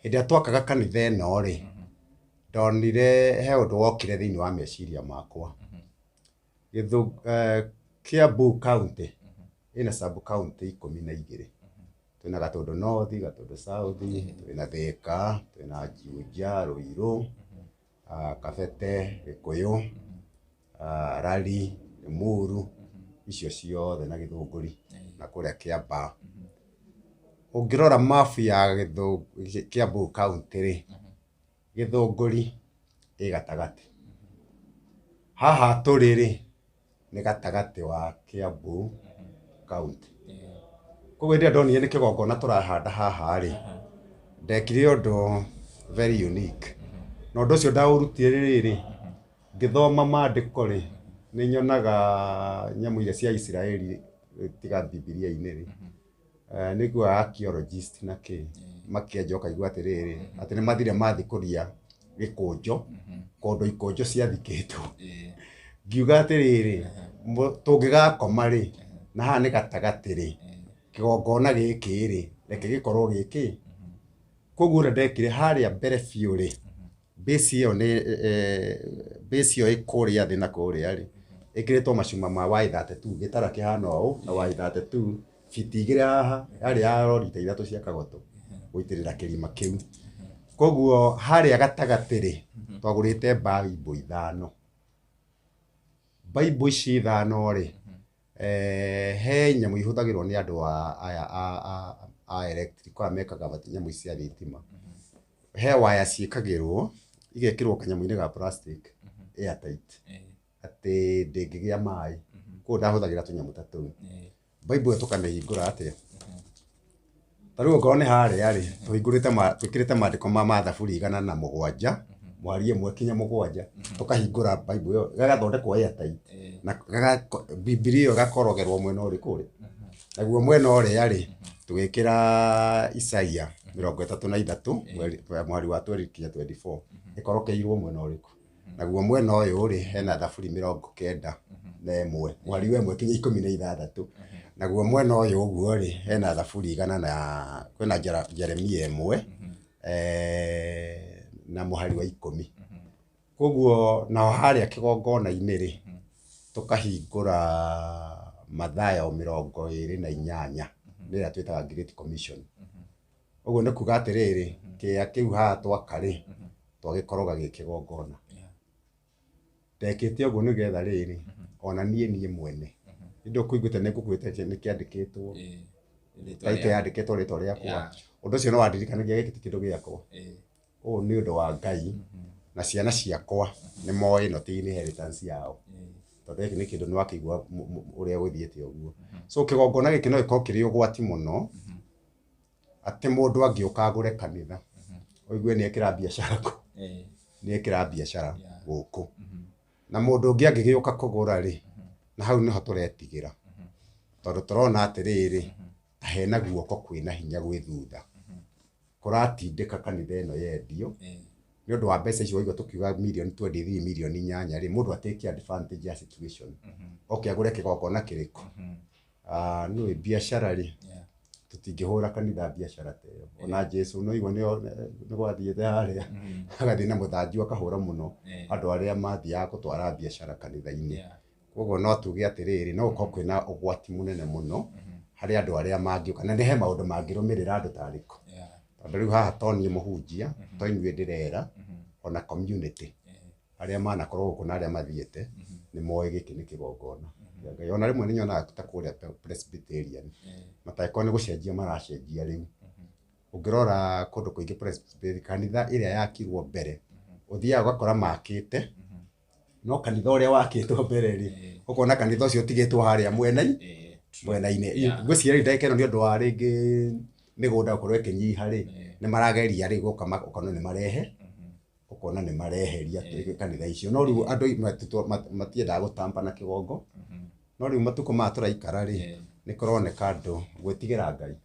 Hĩndĩ ĩrĩa twakaga kanitha ĩno rĩ, ndonire he ũndũ wokire thĩinĩ wa meciria makwa. Kiambu County ĩna sub county 12. Twĩna Gatũndũ North, Gatũndũ South, twĩna Thika, twĩna Juja, Ruiru, Kabete, Gĩkũyũ, Rari, Limuru, icio ciothe na Gĩthũngũri na kũrĩa Kiambaa. Ũngĩrora map ya Kiambu County rĩ, Gĩthũngũri ĩ gatagatĩ. Haha tũrĩ rĩ, nĩ gatagatĩ wa Kiambu County. Koguo hĩndĩ ĩrĩa ndonire nĩ kĩgongona tũrahanda haha rĩ, ndekire ũndũ very unique. Na ũndũ ũcio ndaũrutire rĩrĩ, ngĩthoma maandĩko rĩ, nĩ nyonaga nyamũ iria cia Isiraeli tiga Bibilia-inĩ rĩ, nĩ nguaga archaeologist na kĩ, makĩenja ũkaigua atĩrĩrĩ, atĩ nĩ mathire mathiĩ kũria gĩkũnjo, kũndũ ikũnjo ciathikĩtwo. Ngiuga atĩrĩrĩ, tũngĩgakoma rĩ, na haha nĩ gatagatĩ rĩ, kĩgongona gĩkĩ rĩ, reke gĩkorwo gĩkĩ. Koguo ũrĩa ndekire harĩa mbere biũ rĩ, base ĩyo nĩ base ĩyo ĩ kũrĩa thĩ na kũrĩa rĩ, ĩkĩrĩtwo macuma ma Y32, gĩtara kĩhana ũũ na Y32, fiti 2 haha, yarĩ ya rori ta 3 cia kagoto, gũitĩrĩra kĩrima kĩu. Koguo harĩa gatagatĩ rĩ, twagũrĩte Bible ithano. Bible ici ithano rĩ, he nyamũ ihũthagĩrwo nĩ andũ a aya a electric aya mekaga nyamũ ici cia thitima. He waya ciĩkagĩrwo, igekĩrwo kanyamũ-inĩ ga plastic airtight, atĩ ndĩngĩgĩa maĩ. Koguo ndahũthagĩra tũnyamũ ta tũu. Bible ĩyo tũkamĩhingũra atĩa? Ta rĩu okorwo nĩ harĩa rĩ, tũhingũrĩte twĩkĩrĩte maandĩko ma Thaburi 107, mũhari 1 kinya 7, tũkahingũra Bible ĩyo, gagathondekwo airtight, na Bibilia ĩyo ĩgakorogerwo mwena ũrĩkũ ũrĩa? Naguo mwena ũrĩa rĩ, tũgĩkĩra Isaia 33, mũhari wa 12 kinya 24, ĩkorokeirwo mwena ũrĩkũ? Naguo mwena ũyũ rĩ, hena Thaburi 91, mũhari wa 1 kinya 16. Naguo mwena ũyũ ũguo rĩ, hena Thaburi igana na kwĩna Jeremia 1, na mũhari wa 10. Koguo naho harĩa kĩgongona-inĩ rĩ, tũkahingũra Mathayo 28, nĩ ĩrĩa twĩtaga Great Commission. Ũguo nĩ kuga atĩrĩrĩ, kĩea kĩu haha twaka rĩ, twagĩkoroga gĩ kĩgongona. Ndekĩte ũguo nĩgetha rĩrĩ, ona niĩ mwene, nĩ ndũkũiguĩte nĩ ngũkwĩrĩte nĩ kĩandĩkĩtwo, title yandĩkĩtwo rĩtwa rĩakwa. Ũndũ ũcio nĩ wandirikanagia gĩkĩ ti kĩndũ gĩakwa. Ũũ nĩ ũndũ wa Ngai, na ciana ciakwa nĩ moĩ ĩno ti inheritance yao. Tondũ gĩkĩ nĩ kĩndũ nĩ wakĩigua ũrĩa gũthiĩte ũguo. So kĩgongona gĩkĩ no gĩkorwo kĩrĩ ũgwati mũno, atĩ mũndũ angĩũka agũre kanitha, ũigue nĩ ekĩra biacara kũ, nĩ ekĩra biacara gũkũ. Na mũndũ ũngĩ angĩgĩũka kũgũra rĩ, na hau nĩho tũretigĩra. Tondũ tũrona atĩrĩrĩ, ta hena guoko kwĩna hinya gwĩ thutha. Kũratindĩka kanitha ĩno yendio, nĩ ũndũ wa mbeca icio waigua tũkiuga mirioni 23, mirioni 8 rĩ, mũndũ atake advantage ya situation. Oke agũre kĩgongona kĩrĩkũ? Nĩũĩ biacara rĩ, tũtingĩhũra kanitha biacara ta ĩyo. Ona Jesu nĩ waigua nĩ gwathiĩte harĩa, agathiĩ na mũthanju akahũra mũno andũ arĩa mathiaga gũtwara biacara kanitha-inĩ. Koguo no tuge atĩrĩrĩ, no gũkorwo kwĩna ũgwati mũnene mũno harĩ andũ arĩa mangĩũka, na nĩ he maũndũ mangĩrũmĩrĩra andũ ta arĩkũ. Tondũ rĩu haha to niĩ mũhunjia, to inyuĩ ndĩrera, ona community arĩa manakorwo gũkũ na arĩa mathiĩte, nĩ moĩ gĩkĩ nĩ kĩgongona kĩa Ngai. Ona rĩmwe nĩ nyonaga ta kũrĩa Presbyterian, matangĩkorwo nĩ gũcenjia maracenjia rĩu. Ũngĩrora kũndũ kũingĩ Presbyterian, kanitha ĩrĩa yakirwo mbere, ũthiaga ũgakora makĩte, no kanitha ũrĩa wakĩtwo mbere rĩ, ũkona kanitha ũcio ũtigĩtwo harĩa mwena-inĩ. Ngwĩciria rĩu ndagĩka ĩno nĩ ũndũ wa rĩngĩ mĩgũnda gũkorwo ĩkĩnyiha rĩ, nĩ marageria rĩu gũka ũkona nĩ marehe, ũkona nĩ mareheria kanitha icio. No rĩu andũ matiendaga gũtampa na kĩgongo. No rĩu matukũ maya tũraikara rĩ, nĩ kũroneka andũ gwĩtigĩra Ngai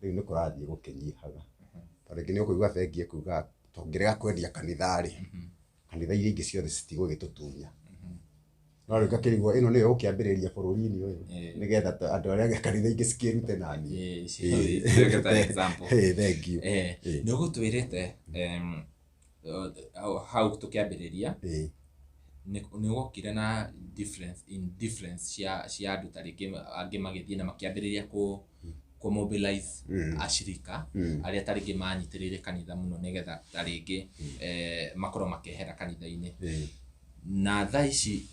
rĩu nĩ kũrathiĩ gũkĩnyihaga. Tondũ rĩngĩ nĩ ũkũigua bengi ĩkuga tũngĩrega kwendia kanitha rĩ, kanitha iria ingĩ ciothe citigũgĩtũtunya. No rĩu ngakĩrigwo ĩno nĩyo ũkĩambĩrĩria bũrũri-inĩ ũyũ, nĩgetha andũ arĩa angĩ kanitha ingĩ cikĩrute na niĩ. Thank you. Nĩ ũgũtwĩrĩte hau tũkĩambĩrĩria, nĩ wokire na difference in difference cia andũ ta rĩngĩ angĩ magĩthiĩ na makĩambĩrĩria kũ mobilize ashirika arĩa ta rĩngĩ manyitĩrĩire kanitha mũno nĩgetha ta rĩngĩ makorwo makĩehera kanitha-inĩ. Na thaa ici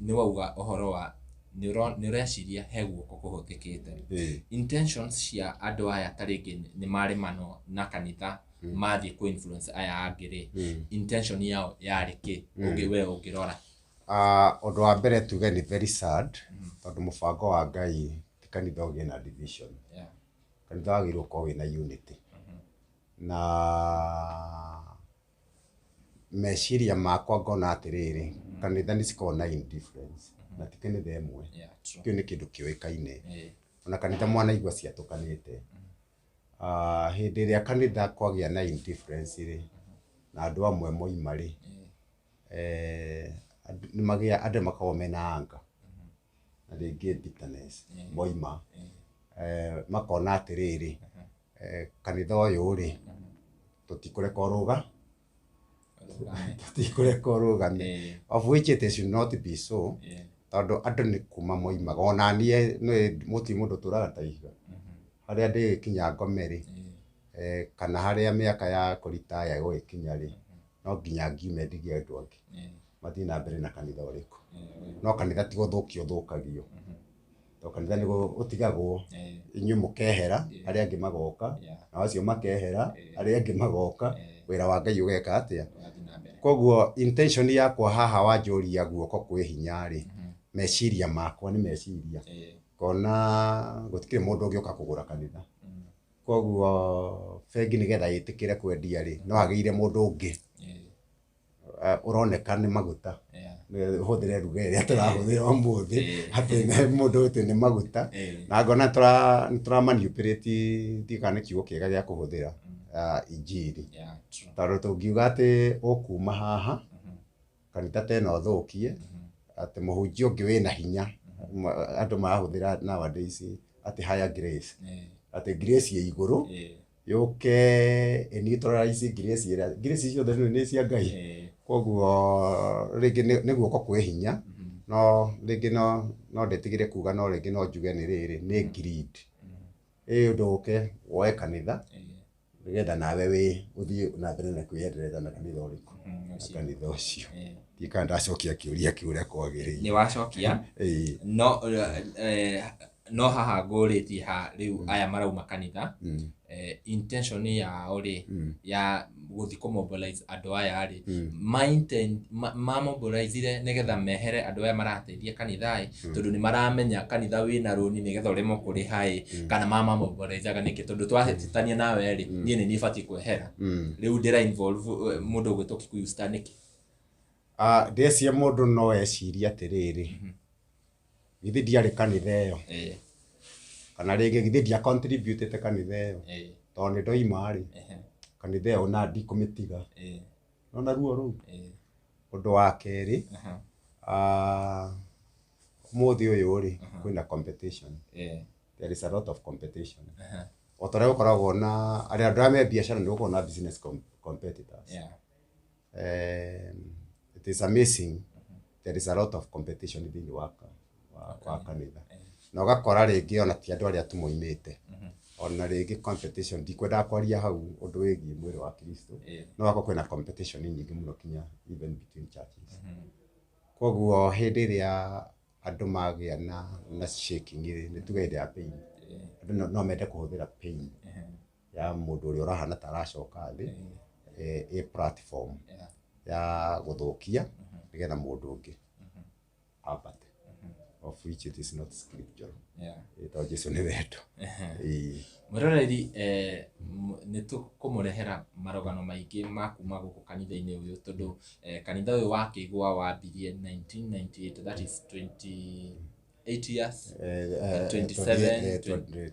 nĩ wauga ũhoro wa nĩ ũreciria he guoko kũhũthĩkĩte. Intentions cia andũ aya ta rĩngĩ nĩ maremano na kanitha mathiĩ kũ influence aya angĩ rĩ, intention yao yarĩ kĩ we ũngĩrora? Ũndũ wa mbere tuge nĩ very sad, tondũ mũbango wa Ngai ti kanitha ũgĩe na division. Kanitha wagĩrĩirwo gũkorwo wĩna unity. Na meciria makwa ngona atĩrĩrĩ, kanitha nĩ cikoragwo na indifference, na ti kanitha ĩmwe. Kĩu nĩ kĩndũ kĩũĩkaine. Ona kanitha mwanaigua ciatũkanĩte. Hĩndĩ ĩrĩa kanitha kwagĩa na indifference rĩ, na andũ amwe moima rĩ, andũ makoragwo mena anger na rĩngĩ bitterness moima, makona atĩrĩrĩ, kanitha ũyũ rĩ, tũtikũreka ũrũgame. Of which it should not be so, tondũ andũ nĩ kuma moimaga. Ona niĩ nĩ mũti mũndũ ũtũraga ta ihiga. Harĩa ndĩgĩkinya ngome rĩ, Kana harĩa mĩaka ya kũritaya ĩgũgĩkinya rĩ, no nginya ngiume ndigie andũ angĩ mathiĩ na mbere na kanitha ũrĩkũ. No kanitha ti gũthũkio ũthũkagio, to kanitha nĩ ũtigagwo, inyuĩ mũkehera, arĩa angĩ magoka, nao acio makehera, arĩa angĩ magoka, wĩra wa Ngai ũgeka atĩa? Koguo intention yakwa haha wanjũria guoko kwĩ hinya rĩ, meciria makwa nĩ meciria ngona gũtikĩrĩ mũndũ ũngĩũka kũgũra kanitha. Koguo bengi nĩgetha ĩtĩkĩre kwendia rĩ, no hagĩire mũndũ ũngĩ ũroneka nĩ maguta, hũthĩre ruga ĩrĩa tũrahũthĩra ũmũthĩ, atĩ nĩ mũndũ atĩ nĩ maguta, na ngona nĩ tũra manipulate, ndiũĩ kana nĩ kiugo kĩega gĩa kũhũthĩra, injiri. Tondũ tũngiuga atĩ ũkuma haha kanitha ta ĩno ũthũkie, atĩ mũhunjia ũngĩ wĩna hinya, andũ marahũthĩra nowadays atĩ higher grace, atĩ grace ĩ igũrũ yũke ĩ neutralize grace ĩrĩa, grace ciothe nĩ cia Ngai. Koguo rĩngĩ nĩ guoko kwĩ hinya, no rĩngĩ no ndĩtigĩre kuga, no rĩngĩ no njuge nĩ rĩrĩ, nĩ greed. Ĩ ũndũ ũke woe kanitha nĩgetha nawe wĩ ũthiĩ na mbere na kwĩendeleza na kanitha ũrĩkũ, na kanitha ũcio. Ndiũĩ kana ndacokia kĩũria kĩu ũrĩa kwagĩrĩire. Nĩ wacokia. No no haha ngũrĩtie ha rĩu aya marauma kanitha, intention yao rĩ, ya gũthiĩ kũ mobilize andũ aya rĩ, ma mobilizire nĩgetha mehere andũ aya marateithia kanitha ĩ, tondũ nĩ maramenya kanitha wĩna rũni nĩgetha ũremwo kũrĩha ĩ, kana ma mobilizaga nĩkĩ? Tondũ twahĩtania nawe rĩ, niĩ nĩ niĩ batiĩ kwehera. Rĩu ndĩra involve mũndũ ũgwĩtwo Kikuyu Star nĩkĩ? Ndĩreciria mũndũ no ecirie atĩrĩrĩ, githĩ ndiarĩ kanitha ĩyo, kana rĩngĩ githĩ ndia contributĩte kanitha ĩyo, tondũ nĩ ndoima rĩ, kanitha ĩyo ona ndikũmĩtiga. Nona ruo rũu. Ũndũ wa kerĩ, ũmũthĩ ũyũ rĩ, kwĩna competition. There is a lot of competition. O ta ũrĩa gũkoragwo na arĩa andũ arĩa me biacara, nĩ gũkoragwo na business competitors. It is amazing, there is a lot of competition thĩinĩ wa kanitha, na ũgakora rĩngĩ ona ti andũ arĩa tu moimĩte, ona rĩngĩ competition, ndikwendaga kwaria hau ũndũ wĩgiĩ mwĩrĩ wa Kristo, no gũgakorwo kwĩna competition nyingĩ mũno kinya even between churches. Koguo hĩndĩ ĩrĩa andũ magĩa na shaking rĩ, nĩ tuge hĩndĩ ya pain, andũ no mende kũhũthĩra pain ya mũndũ ũrĩa ũrahana ta aracoka thĩ ĩ platform ya gũthũkia nĩgetha mũndũ ũngĩ ambate, of which it is not scriptural, tondũ Jesu nĩ wendo. Mwĩroreri, nĩ tũkũmũrehera marũgano maingĩ ma kuma gũkũ kanitha-inĩ ũyũ, tondũ kanitha ũyũ wa Kĩgwa wambirie 1998, that is 28 years. 27,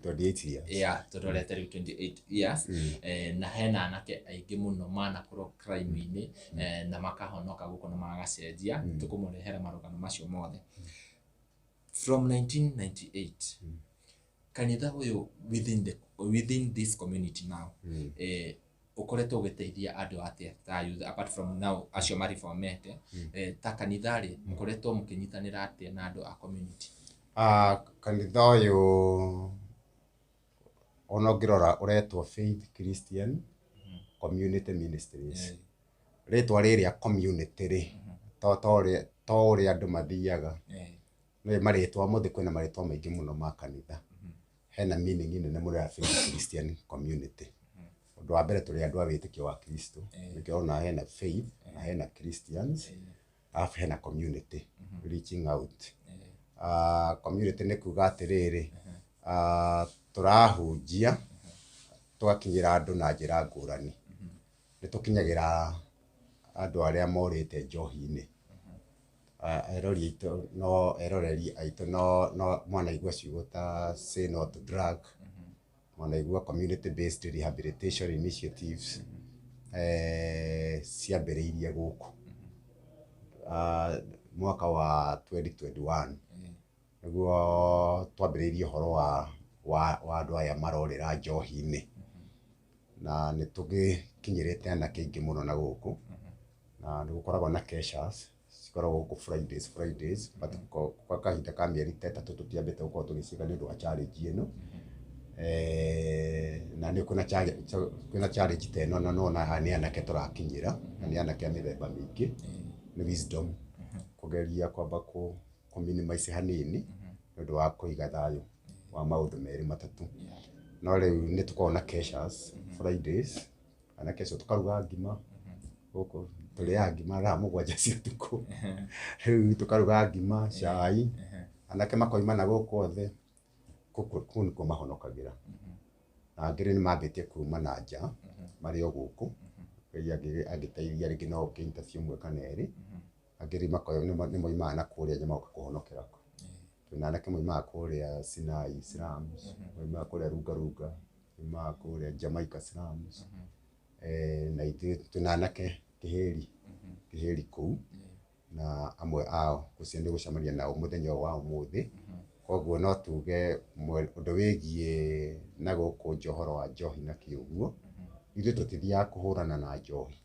28 years. Yeah, tũrorete rĩu 28 years, na hena anake aingĩ mũno manakorwo crime-inĩ, na makahonoka gũkũ na magacenjia. Tũkũmũrehera marũgano macio mothe. From 1998 kanitha ũyũ within this community now, ũkoretwo ũgĩteithia andũ atĩa ta youth, apart from now acio mareformete, ta kanitha rĩ, mũkoretwo mũkĩnyitanĩra atĩa na andũ a community? Kanitha ũyũ ona ũngĩrora ũretwo Faith Christian Community Ministries. Rĩtwa rĩrĩa community rĩ, to ũrĩa andũ mathiaga nĩ marĩtwa mũthĩ, kwĩna marĩtwa maingĩ mũno ma kanitha, hena meaning nene mũno ya Faith Christian Community. Ũndũ wa mbere, tũrĩ andũ a wĩtĩkio wa Kristo, nĩkĩo ũrona hena faith na hena Christians, alafu hena community reaching out. Community nĩ kuga atĩrĩrĩ, tũrahunjia tũgakinyĩra andũ na njĩra ngũrani. Nĩ tũkinyagĩra andũ arĩa morĩte njohi-inĩ. Erori aitũ no eroreri aitũ no mwanaigua ciugo ta "Say no to drug", mwanaigua community based rehabilitation initiatives, ciambĩrĩirie gũkũ mwaka wa 2021, nĩguo twambĩrĩirie ũhoro wa andũ aya marorĩra njohi-inĩ, na nĩ tũgĩkinyĩrĩte anake aingĩ mũno na gũkũ, na nĩ gũkoragwo na keshas cikoragwo gũkũ Fridays, but kwa kahinda ka mĩeri ta 3 tũtiambĩte gũkorwo tũgĩciĩka nĩ ũndũ wa challenge ĩno. Na nĩ kwĩna challenge ta ĩno, na nĩwona haha nĩ anake tũrakinyĩra, na nĩ anake a mĩthemba mĩingĩ, nĩ wisdom kũgeria kwamba kũ minimize hanini nĩ ũndũ wa kũiga thayũ wa maũndũ merĩ matatũ. No rĩu nĩ tũkoragwo na keshas Fridays, anake acio tũkaruga ngima gũkũ, tũrĩaga ngima thaa 7 cia ũtukũ, rĩu tũkaruga ngima, cai, anake makoima na gũkũ othe, kũu nĩkuo mahonokagĩra. Na angĩ rĩu nĩ mambĩtie kuma na nja marĩ o gũkũ, Ngai angĩteithia rĩngĩ no ũke interview ũmwe kana erĩ, angĩ rĩu nĩ moimaga na kũrĩa nja magoka kũhonokera kũ. Twĩna anake moimaga kũrĩa Sinai slums, moimaga kũrĩa Lunga Lunga, moimaga kũrĩa Jamaica slums, na ithuĩ twĩna anake Kĩhĩri kũu, na amwe ao ũcio nĩ gũcemania nao mũthenya ũyũ wa ũmũthĩ. Koguo no tuge ũndũ wĩgiĩ na gũkũ nja ũhoro wa njohi na kĩ ũguo, ithuĩ tũtithiaga kũhũrana na njohi,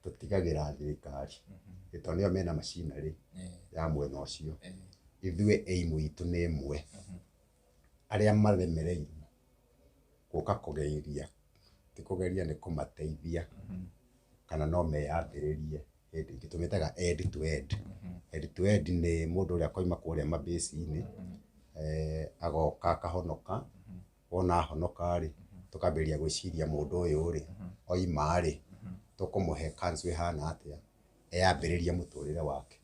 tũtigagĩra thirikari, tondũ nĩo mena machinery ya mwena ũcio. Ithuĩ aim itũ nĩ ĩmwe, arĩa maremereirwo gũka kũgeria, ti kũgeria nĩ kũmateithia, kana no meyambĩrĩrie hĩndĩ ĩngĩ, tũmĩtaga end to end. End to end nĩ mũndũ ũrĩa akoima kũrĩa mabĩci-inĩ, agoka akahonoka, wona ahonoka rĩ, tũkambĩrĩria gwĩciria mũndũ ũyũ rĩ, oima rĩ, tũkũmũhe counsel ĩhana atĩa, eyambĩrĩrie mũtũrĩre wake,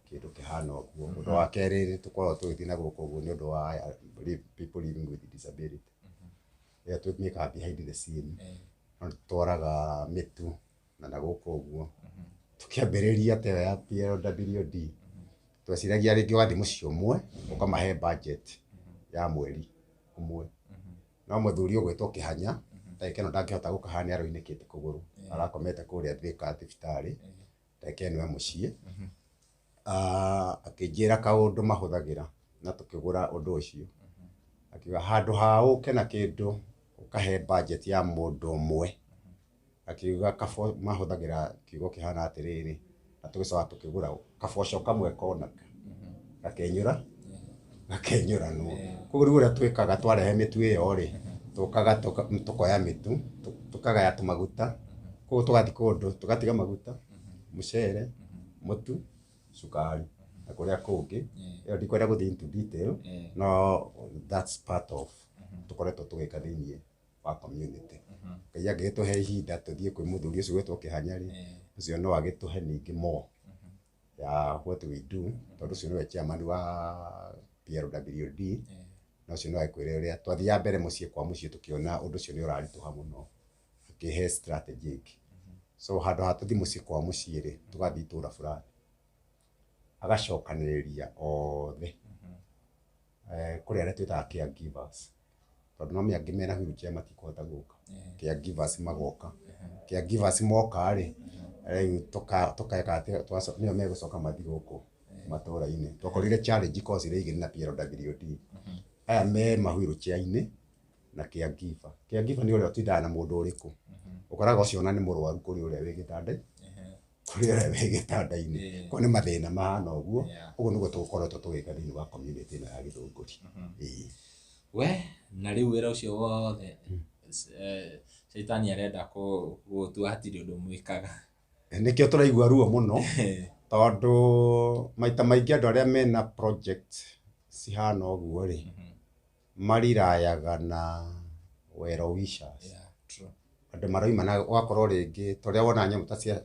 kĩndũ kĩhana ũguo. Ũndũ wa kerĩ tũkoragwo tũgĩthiĩ na gũkũ ũguo nĩ ũndũ wa aya people living with disability. Ĩyo tũmĩkaga behind the scene, no tũtwaraga mĩtu na gũkũ ũguo. Tũkĩambĩrĩria ta ĩyo ya PLWD, tweciragia rĩngĩ ũgathiĩ mũciĩ ũmwe, ũkamahe budget ya mweri ũmwe. No mũthuri ũgwĩtwo Kĩhanya, ndagĩka ĩno ndangĩhota gũka haha nĩ araunĩkĩte kũgũrũ, arakomete kũrĩa Thika thibitarĩ, ndagĩka ĩno e mũciĩ. Akĩnjĩra kaũndũ mahũthagĩra na tũkĩgũra ũndũ ũcio. Akiuga handũ ha ũke na kĩndũ ũkahe budget ya mũndũ ũmwe, akiuga mahũthagĩra kiugo kĩhana atĩrĩrĩ, na tũgĩcoka tũkĩgũra kaboco kamwe konaka gakenyũranwo. Koguo rĩu ũrĩa twĩkaga twarehe mĩtu ĩyo rĩ, tũkaga tũkoya mĩtu, tũkagaya tũmaguta, koguo tũgathiĩ kũndũ tũgatiga maguta, mũcere, mũtu, cukari na kũrĩa kũngĩ. Ĩyo ndikwenda gũthiĩ into detail, no that's part of tũkoretwo tũgĩka thĩiniĩ wa community. Ngai angĩgĩtũhe ihinda tũthiĩ kwĩ mũthuri ũcio ũgwĩtwo Kĩhanya rĩ, ũcio no agĩtũhe ningĩ more ya what we do, tondũ ũcio nĩwe chairman wa PLWD, na ũcio no agĩkwĩre ũrĩa twathiaga mbere mũciĩ kwa mũciĩ tũkĩona ũndũ ũcio nĩ ũraritũha mũno, akĩhe strategy ĩngĩ. So handũ ha tũthiĩ mũciĩ kwa mũciĩ rĩ, tũgathiĩ itũra fulani, agacokanĩrĩria othe, kũrĩ arĩa twĩtaga caregivers, tondũ no angĩ mena wheelchair matikũhota gũka, caregivers magoka. Caregivers moka rĩ, rĩu tũkeka atĩ nĩo megũcoka mathiĩ gũkũ matũra-inĩ. Twakorire challenge ikoragwo cirĩ igĩrĩ na PLWD, aya me ma wheelchair-inĩ na caregiver. Caregiver nĩ ũrĩa ũtindaga na mũndũ ũrĩkũ, ũkoraga ũcio ona nĩ mũrwaru kũrĩ ũrĩa wĩ gĩtanda, kũrĩ ũrĩa wĩ gĩtanda-inĩ. Koguo nĩ mathĩna mahana ũguo, ũguo nĩguo tũkoretwo tũgĩka thĩiniĩ wa community ĩno ya Gĩthũngũri. Ĩĩ. We na rĩu wĩra ũcio wothe, caitani arenda gũtua hatirĩ ũndũ mwĩkaga. Nĩkĩo tũraigua ruo mũno, tondũ maita maingĩ andũ arĩa mena project cihana ũguo rĩ, marirayaga na well wishers. Yeah, true. Andũ maroima na ũgakorwo rĩngĩ ta ũrĩa wonaga nyamũ ta cia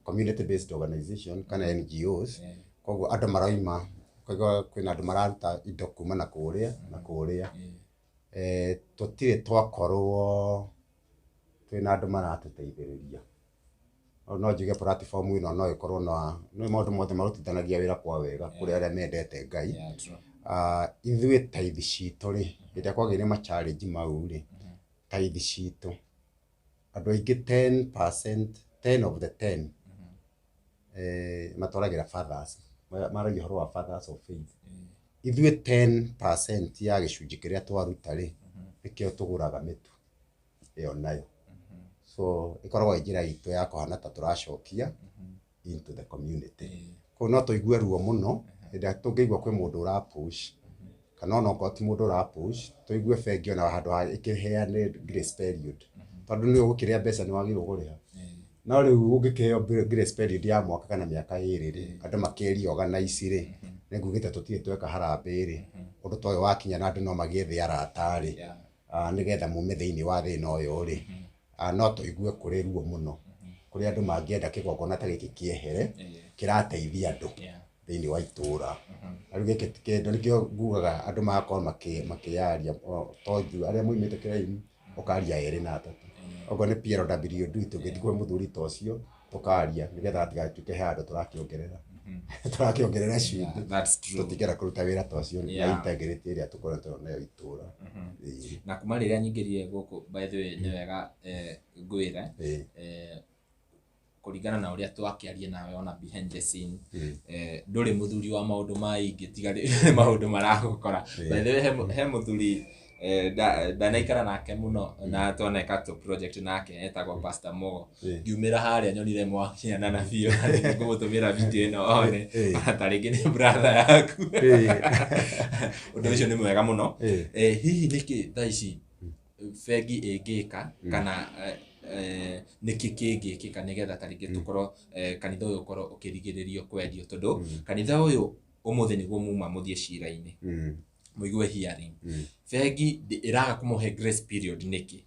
community based organization kana NGOs, koguo andũ maroima, ũkaigua kwĩna andũ mararuta indo kuma na kũrĩa na kũrĩa. Tũtirĩ twakorwo twĩna andũ maratũteithĩrĩria. No njuge platform ĩno no ĩkorwo na nĩ maũndũ mothe marutithanagia wĩra kwa wega kũrĩ arĩa mendete Ngai. Yeah, true. Ithuĩ tithe citũ rĩ, hĩndĩ ĩrĩa kwagĩire ma challenge mau rĩ, tithe citũ andũ aingĩ 10%, 10 of the 10 matwaragĩra fathers, maragia ũhoro wa fathers of faith. Ithuĩ 10% ya gĩcunjĩ kĩrĩa twaruta rĩ, nĩkĩo tũgũraga mĩtu ĩyo nayo. So ĩkoragwo ĩ njĩra itũ ya kũhana ta tũracokia into the community. Koguo no tũigue ruo mũno hĩndĩ ĩrĩa tũngĩigua kwĩ mũndũ ũra push. Kana ona okorwo ti mũndũ ũra push, tũigue bengi ona handũ ha ĩkĩheane grace period, tondũ nĩ ũgũkĩrĩa mbeca nĩ wagĩrĩirwo kũrĩha. No rĩu ũngĩkĩheo grace period ya mwaka kana mĩaka 2 rĩ, andũ makĩri organize rĩ, nĩ ngugĩte tũtirĩ tweka harambee rĩ, ũndũ ta ũyũ wakinya na andũ no magĩethe arata rĩ, nĩgetha mume thĩinĩ wa thĩna ũyũ rĩ, no tũigue kũrĩ ruo mũno, kũrĩ andũ mangĩenda kĩgongona ta gĩkĩ kĩehere, kĩrateithia andũ thĩinĩ wa itũra. Na rĩu gĩkĩ kĩndũ nĩkĩo ngugaga andũ magakorwo makĩyaria, to ithuĩ arĩa moimĩte kĩraihu, ũkaria erĩ na atatũ. Okorwo nĩ PLWD tũngĩthiĩ kwĩ mũthuri ta ũcio, tũkaria nĩgetha hatigatuĩke he handũ tũrakĩongerera. Tũrakĩongerera cumbĩ. That's true. Tũtingĩenda kũruta wĩra ta ũcio na integrity ĩrĩa tũkoretwo nayo itũra. Na kuma rĩrĩa nyingĩrire gũkũ, by the way, nĩ wega ngwĩre, kũringana na ũrĩa twakĩaria nawe ona behind the scene, ndũrĩ mũthuri wa maũndũ maingĩ tiga maũndũ maragũkora. By the way, he mũthuri ndanaikara nake mũno na twaneka tũ project nake, etagwo Pastor Mogo. Ngiumĩra harĩa nyonire mwakianana biũ, ngũmũtũmĩra video ĩno one, ona ta rĩngĩ nĩ brother yaku. Ũndũ ũcio nĩ mwega mũno. Hihi nĩkĩ thaa ici bengi ĩngĩka kana nĩkĩ kĩngĩkĩka nĩgetha ta rĩngĩ tũkorwo kanitha ũyũ ũkorwo ũkĩrigĩrĩrio kwendio, tondũ kanitha ũyũ ũmũthĩ nĩguo muma mũthiĩ cira-inĩ, mũigue hearing. Bengi ĩraga kũmũhe grace period nĩkĩ?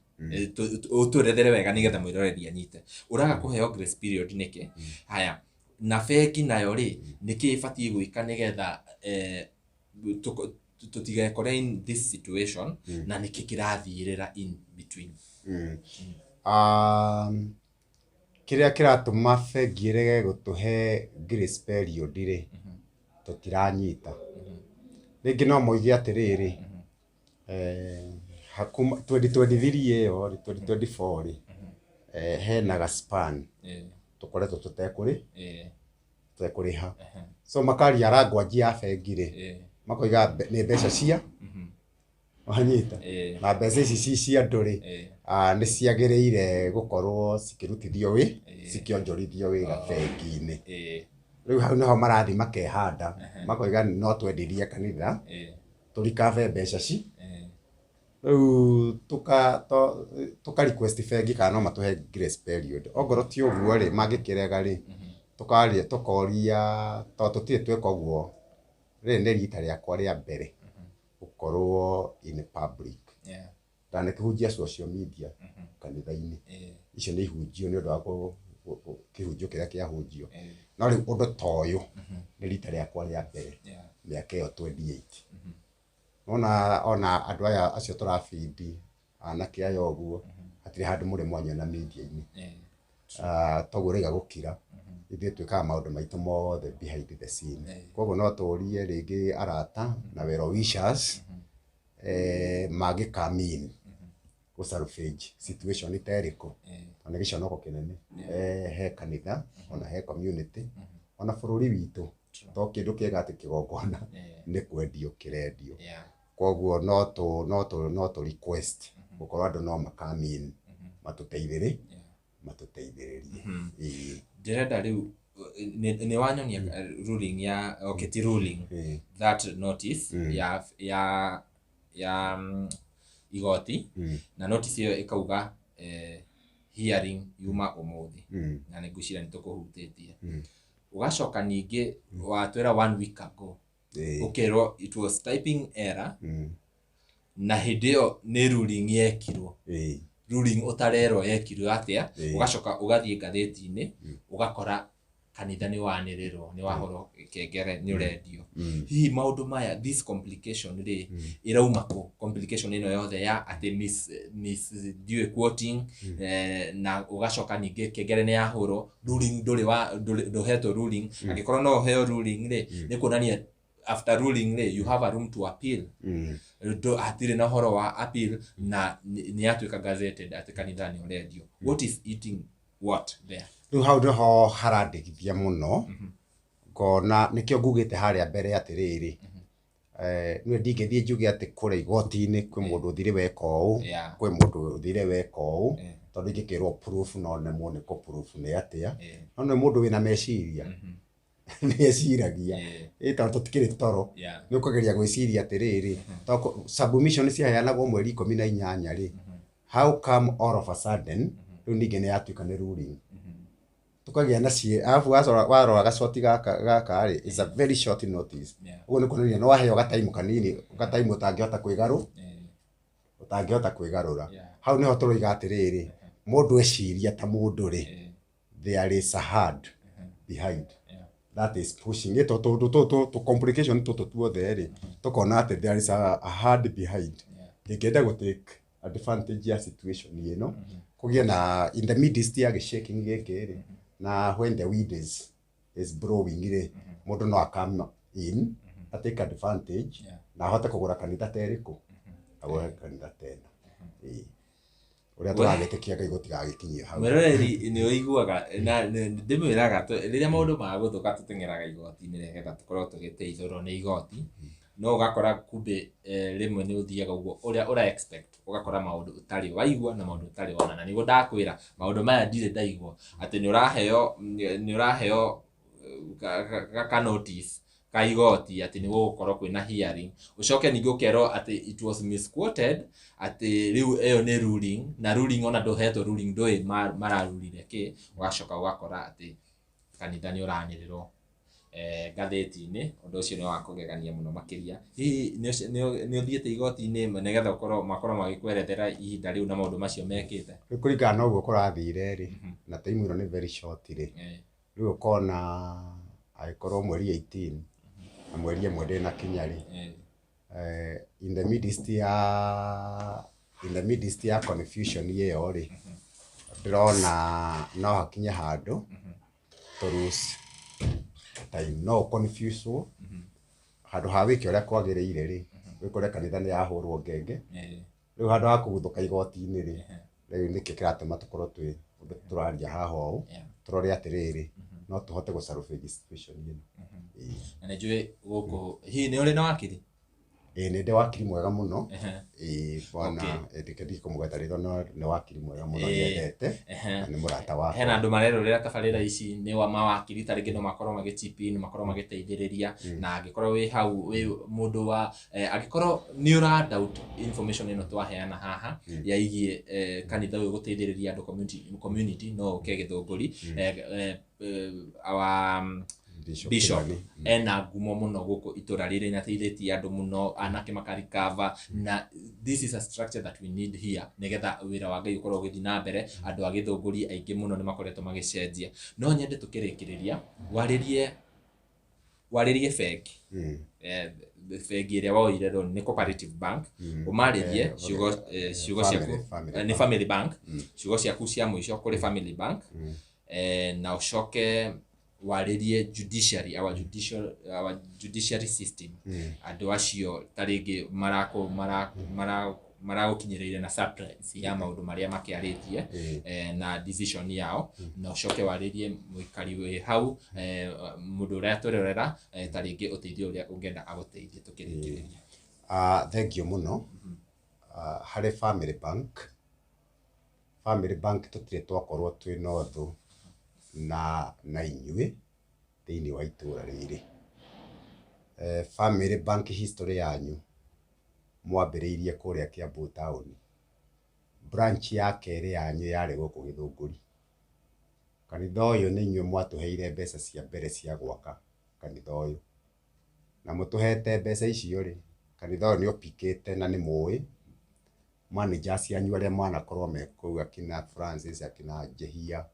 Ũtũerethere wega nĩgetha mwĩroreri anyite. Ũraga kũheo grace period nĩkĩ? Haya, na bengi nayo rĩ, nĩkĩ ĩbatiĩ gwĩka nĩgetha tũtigekore in this situation, na nĩkĩ kĩrathiĩrĩra in between? Kĩrĩa kĩratũma bengi ĩrege gũtũhe grace period rĩ, tũtiranyita. Rĩngĩ no moige atĩrĩrĩ, 2023 ĩyo rĩ, 2024 rĩ, hena ga span tũkoretwo tũtekũrĩha. So makaria language ya bengi rĩ, makoiga nĩ mbeca cia wanyita, na mbeca ici ci cia andũ rĩ, nĩ ciagĩrĩire gũkorwo cikĩrutithio cikĩonjorithio wĩra bengi-inĩ. Rĩu hau nĩho marathiĩ makehanda, makoiga no twendirie kanitha, tũrikabe mbeca ci. Rĩu tũka request bengi kana no matũhe grace period. Ongorwo ti ũguo rĩ, mangĩkĩrega rĩ, tũkaria tũkoria, tondũ tũtirĩ tweka ũguo, rĩrĩ nĩ rita rĩakwa rĩa mbere gũkorwo in public. Ndanakĩhunjia social media kanitha-inĩ. Icio nĩ ihunjio nĩ ũndũ wa kĩhunjio kĩrĩa kĩahunjio. No rĩu ũndũ ta ũyũ nĩ rita rĩakwa rĩa mbere mĩaka ĩyo 28. Nona ona andũ aya acio tũrabindi anake aya ũguo, hatirĩ handũ mũrĩ mwanyona media-inĩ. Toguo ũraiga gũkira, ithuĩ twĩkaga maũndũ maitũ mothe behind the scene. Koguo no tũrie rĩngĩ arata na well wishers, mangĩ come in gũ salvage situation ta ĩrĩkũ, tondũ nĩ gĩconoko kĩnene he kanitha, ona he community, ona bũrũri witũ. To kĩndũ kĩega atĩ kĩgongona nĩ kwendio kĩrendio. Koguo no tũ request gũkorwo andũ no ma come in matũteithĩrĩrie. Ĩĩ. Ndĩrenda rĩu nĩ wanyonia ruling ya, okay, ti ruling, that notice ya igoti, na notice ĩyo ĩkauga hearing yuma ũmũthĩ, na nĩ ngwĩciria nĩ tũkũhutĩtie. Ũgacoka ningĩ watwĩra one week ago, ũkerwo it was typing error, na hĩndĩ ĩyo nĩ ruling yekirwo, ruling ũtarerwo yekirwo atĩa. Ũgacoka ũgathiĩ ngathĩti-inĩ, ũgakora kanitha nĩ wanĩrĩrwo, nĩ wahũrwo kengere, nĩ ũrendio. Hihi maũndũ maya, this complication rĩ, ĩrauma kũ? Complication ĩno yothe ya atĩ miss ndiũĩ quoting, na ũgacoka ningĩ kengere nĩ yahũrwo, ruling ndũrĩ wa ndũhetwo ruling. Angĩkorwo no ũheo ruling rĩ, nĩ kuonania after ruling rĩ, you have a room to appeal. Hatirĩ na ũhoro wa appeal, na nĩ yatuĩka gazetted atĩ kanitha nĩ ũrendio. What is eating what there? Rĩu hau nĩho harandĩgithia mũno, ngona nĩkĩo ngugĩte harĩa mbere atĩrĩrĩ, niĩ ndingĩthiĩ njuge atĩ kũrĩa igoti-inĩ kwĩ mũndũ ũthire weka ũũ, kwĩ mũndũ ũthire weka ũũ, tondũ ingĩkĩrwo proof no nemwo nĩ kũ proof nĩ atĩa. No nĩ mũndũ wĩna meciria. Nĩ eciragia ĩ tondũ tũtikĩrĩ toro, nĩ ũkũgeria gwĩciria atĩrĩrĩ, tondũ submission ciaheanagwo mweri 18 rĩ, how come all of a sudden rĩu ningĩ nĩ yatuĩka nĩ ruling? Tukagĩa na ciĩ arabu warora gacoti gaka gaka rĩ, is a very short notice. Ũguo nĩ kuonania nĩ waheo gataimu kanini, gataimu ũtangĩhota kwĩgarũ ũtangĩhota kwĩgarũra. Hau nĩho tũroiga atĩrĩrĩ, mũndũ eciria ta mũndũ rĩ, there is a hand behind that is pushing it. Tũndũ tũtũ tũ complication tũtũ tuothe rĩ, tũkona atĩ there is a hand behind ĩngĩenda gũ take advantage ya situation ĩno kũgĩe na in the midst ya gĩ-shaking gĩkĩ rĩ, na when the wind is blowing rĩ, mũndũ no come in a take advantage na ahote kũgũra kanitha ta ĩrĩkũ, agũre kanitha ta ĩno. Ĩĩ. Ũrĩa tũragĩtĩkia Ngai gũtigagĩkinyie hau. Mwĩroreri, nĩ ũiguaga na ndĩmwĩraga rĩrĩa maũndũ magũthũka tũteng'eraga igoti-inĩ nĩgetha tũkorwo tũgĩteithũrwo nĩ igoti, no ũgakora kumbe rĩmwe nĩ ũthiaga ũguo ũrĩa ũra expect, ũgakora maũndũ ũtarĩ waigua na maũndũ ũtarĩ wona. Na nĩguo ndakwĩra maũndũ maya ndirĩ ndaigua atĩ nĩ ũraheo ka notice ka igoti atĩ nĩ gũgũkorwo kwĩna hearing, ũcoke ningĩ ũkerwo atĩ it was misquoted, atĩ rĩu ĩyo nĩ ruling, na ruling ona ndũhetwo ruling, ndũĩ mararurire kĩ. Ũgacoka ũgakora atĩ kanitha nĩ ũranĩrĩrwo ngathĩti-inĩ. Ũndũ ũcio nĩ wa kũgegania mũno makĩria. Hihi nĩ ũthiĩte igoti-inĩ nĩgetha ũkorwo makorwo magĩkwerethera ihinda rĩu na maũndũ macio mekĩte? Rĩu kũringana na ũguo kũrathire rĩ, na time ĩno nĩ very short rĩ, rĩu ũkona angĩkorwo mweri 18 na mweri 1 ndĩnakinya rĩ, in the midst ya confusion ĩyo rĩ, ndĩrona no hakinye handũ to lose time, no ũ confuse handũ ha wĩke ũrĩa kwagĩrĩire rĩ, wĩkore kanitha nĩ yahũrwo ngenge. Rĩu handũ ha kũguthũka igoti-inĩ rĩ, rĩu nĩkĩo kĩratũma tũkorwo twĩ ũndũ tũraria haha ũũ, tũrore atĩrĩrĩ, no tũhote gũ salvage situation ĩno. Ĩĩ. Na nĩ njũĩ gũkũ hihi nĩ ũrĩ na wakiri? Ĩĩ, nĩ ndĩ wakiri mwega mũno. Ĩĩ bwana, reke ndige kũmũgweta rĩtwa, no nĩ wakiri mwega mũno nyendete na nĩ mũrata wakwa. Hena andũ marerorera tabarĩra ici nĩ wa mawakiri, ta rĩngĩ no makorwo magĩ chip in, makorwo magĩteithĩrĩria, na angĩkorwo wĩ hau wĩ mũndũ wa angĩkorwo nĩ ũra doubt information ĩno twaheana haha ya igiĩ kanitha ũyũ gũteithĩrĩria andũ community, no ũke Gĩthũngũri. Our Bishop Bishop Kimani. Ena ngumo mũno gũkũ itũra rĩrĩ, nĩ ateithĩtie andũ mũno, anake makarikava, na this is a structure that we need here nĩgetha wĩra wa Ngai ũkorwo ũgĩthiĩ na mbere. Andũ a Gĩthũngũri aingĩ mũno nĩ makoretwo magĩcenjia. No nyende tũkĩrĩkĩrĩria warĩrie bengi, bengi ĩrĩa woire loan nĩ Cooperative Bank, ũmarĩrie ciugo ciaku. Family Nĩ Bank. Family Bank. Ciugo ciaku cia mũico kũrĩ Family Bank, na ũcoke warĩrie judiciary, our judiciary system, andũ acio ta rĩngĩ maragũkinyĩrĩire na surprise ya maũndũ marĩa makĩarĩtie na decision yao, na ũcoke warĩrie mũikari wĩ hau, mũndũ ũrĩa tũrerera, ta rĩngĩ ũteithio ũrĩa ũngĩenda agũteithie tũkĩrĩkĩrĩria. Ah, thank you mũno. Ah, harĩ Family Bank, Family Bank tũtirĩ twakorwo twĩna ũthũ na inyuĩ thĩinĩ wa itũra rĩrĩ. Family Bank, history yanyu mwambĩrĩirie kũrĩa Kiambu town, branch ya kerĩ yanyu yarĩ gũkũ Gĩthũngũri. Kanitha ũyũ nĩ inyuĩ mwatũheire mbeca cia mbere cia gwaka kanitha ũyũ, na mũtũhete mbeca icio rĩ, kanitha ũyũ nĩ ũpikĩte, na nĩ mũĩ managers anyu arĩa manakorwo me kũu, akina Francis, akina Njehia,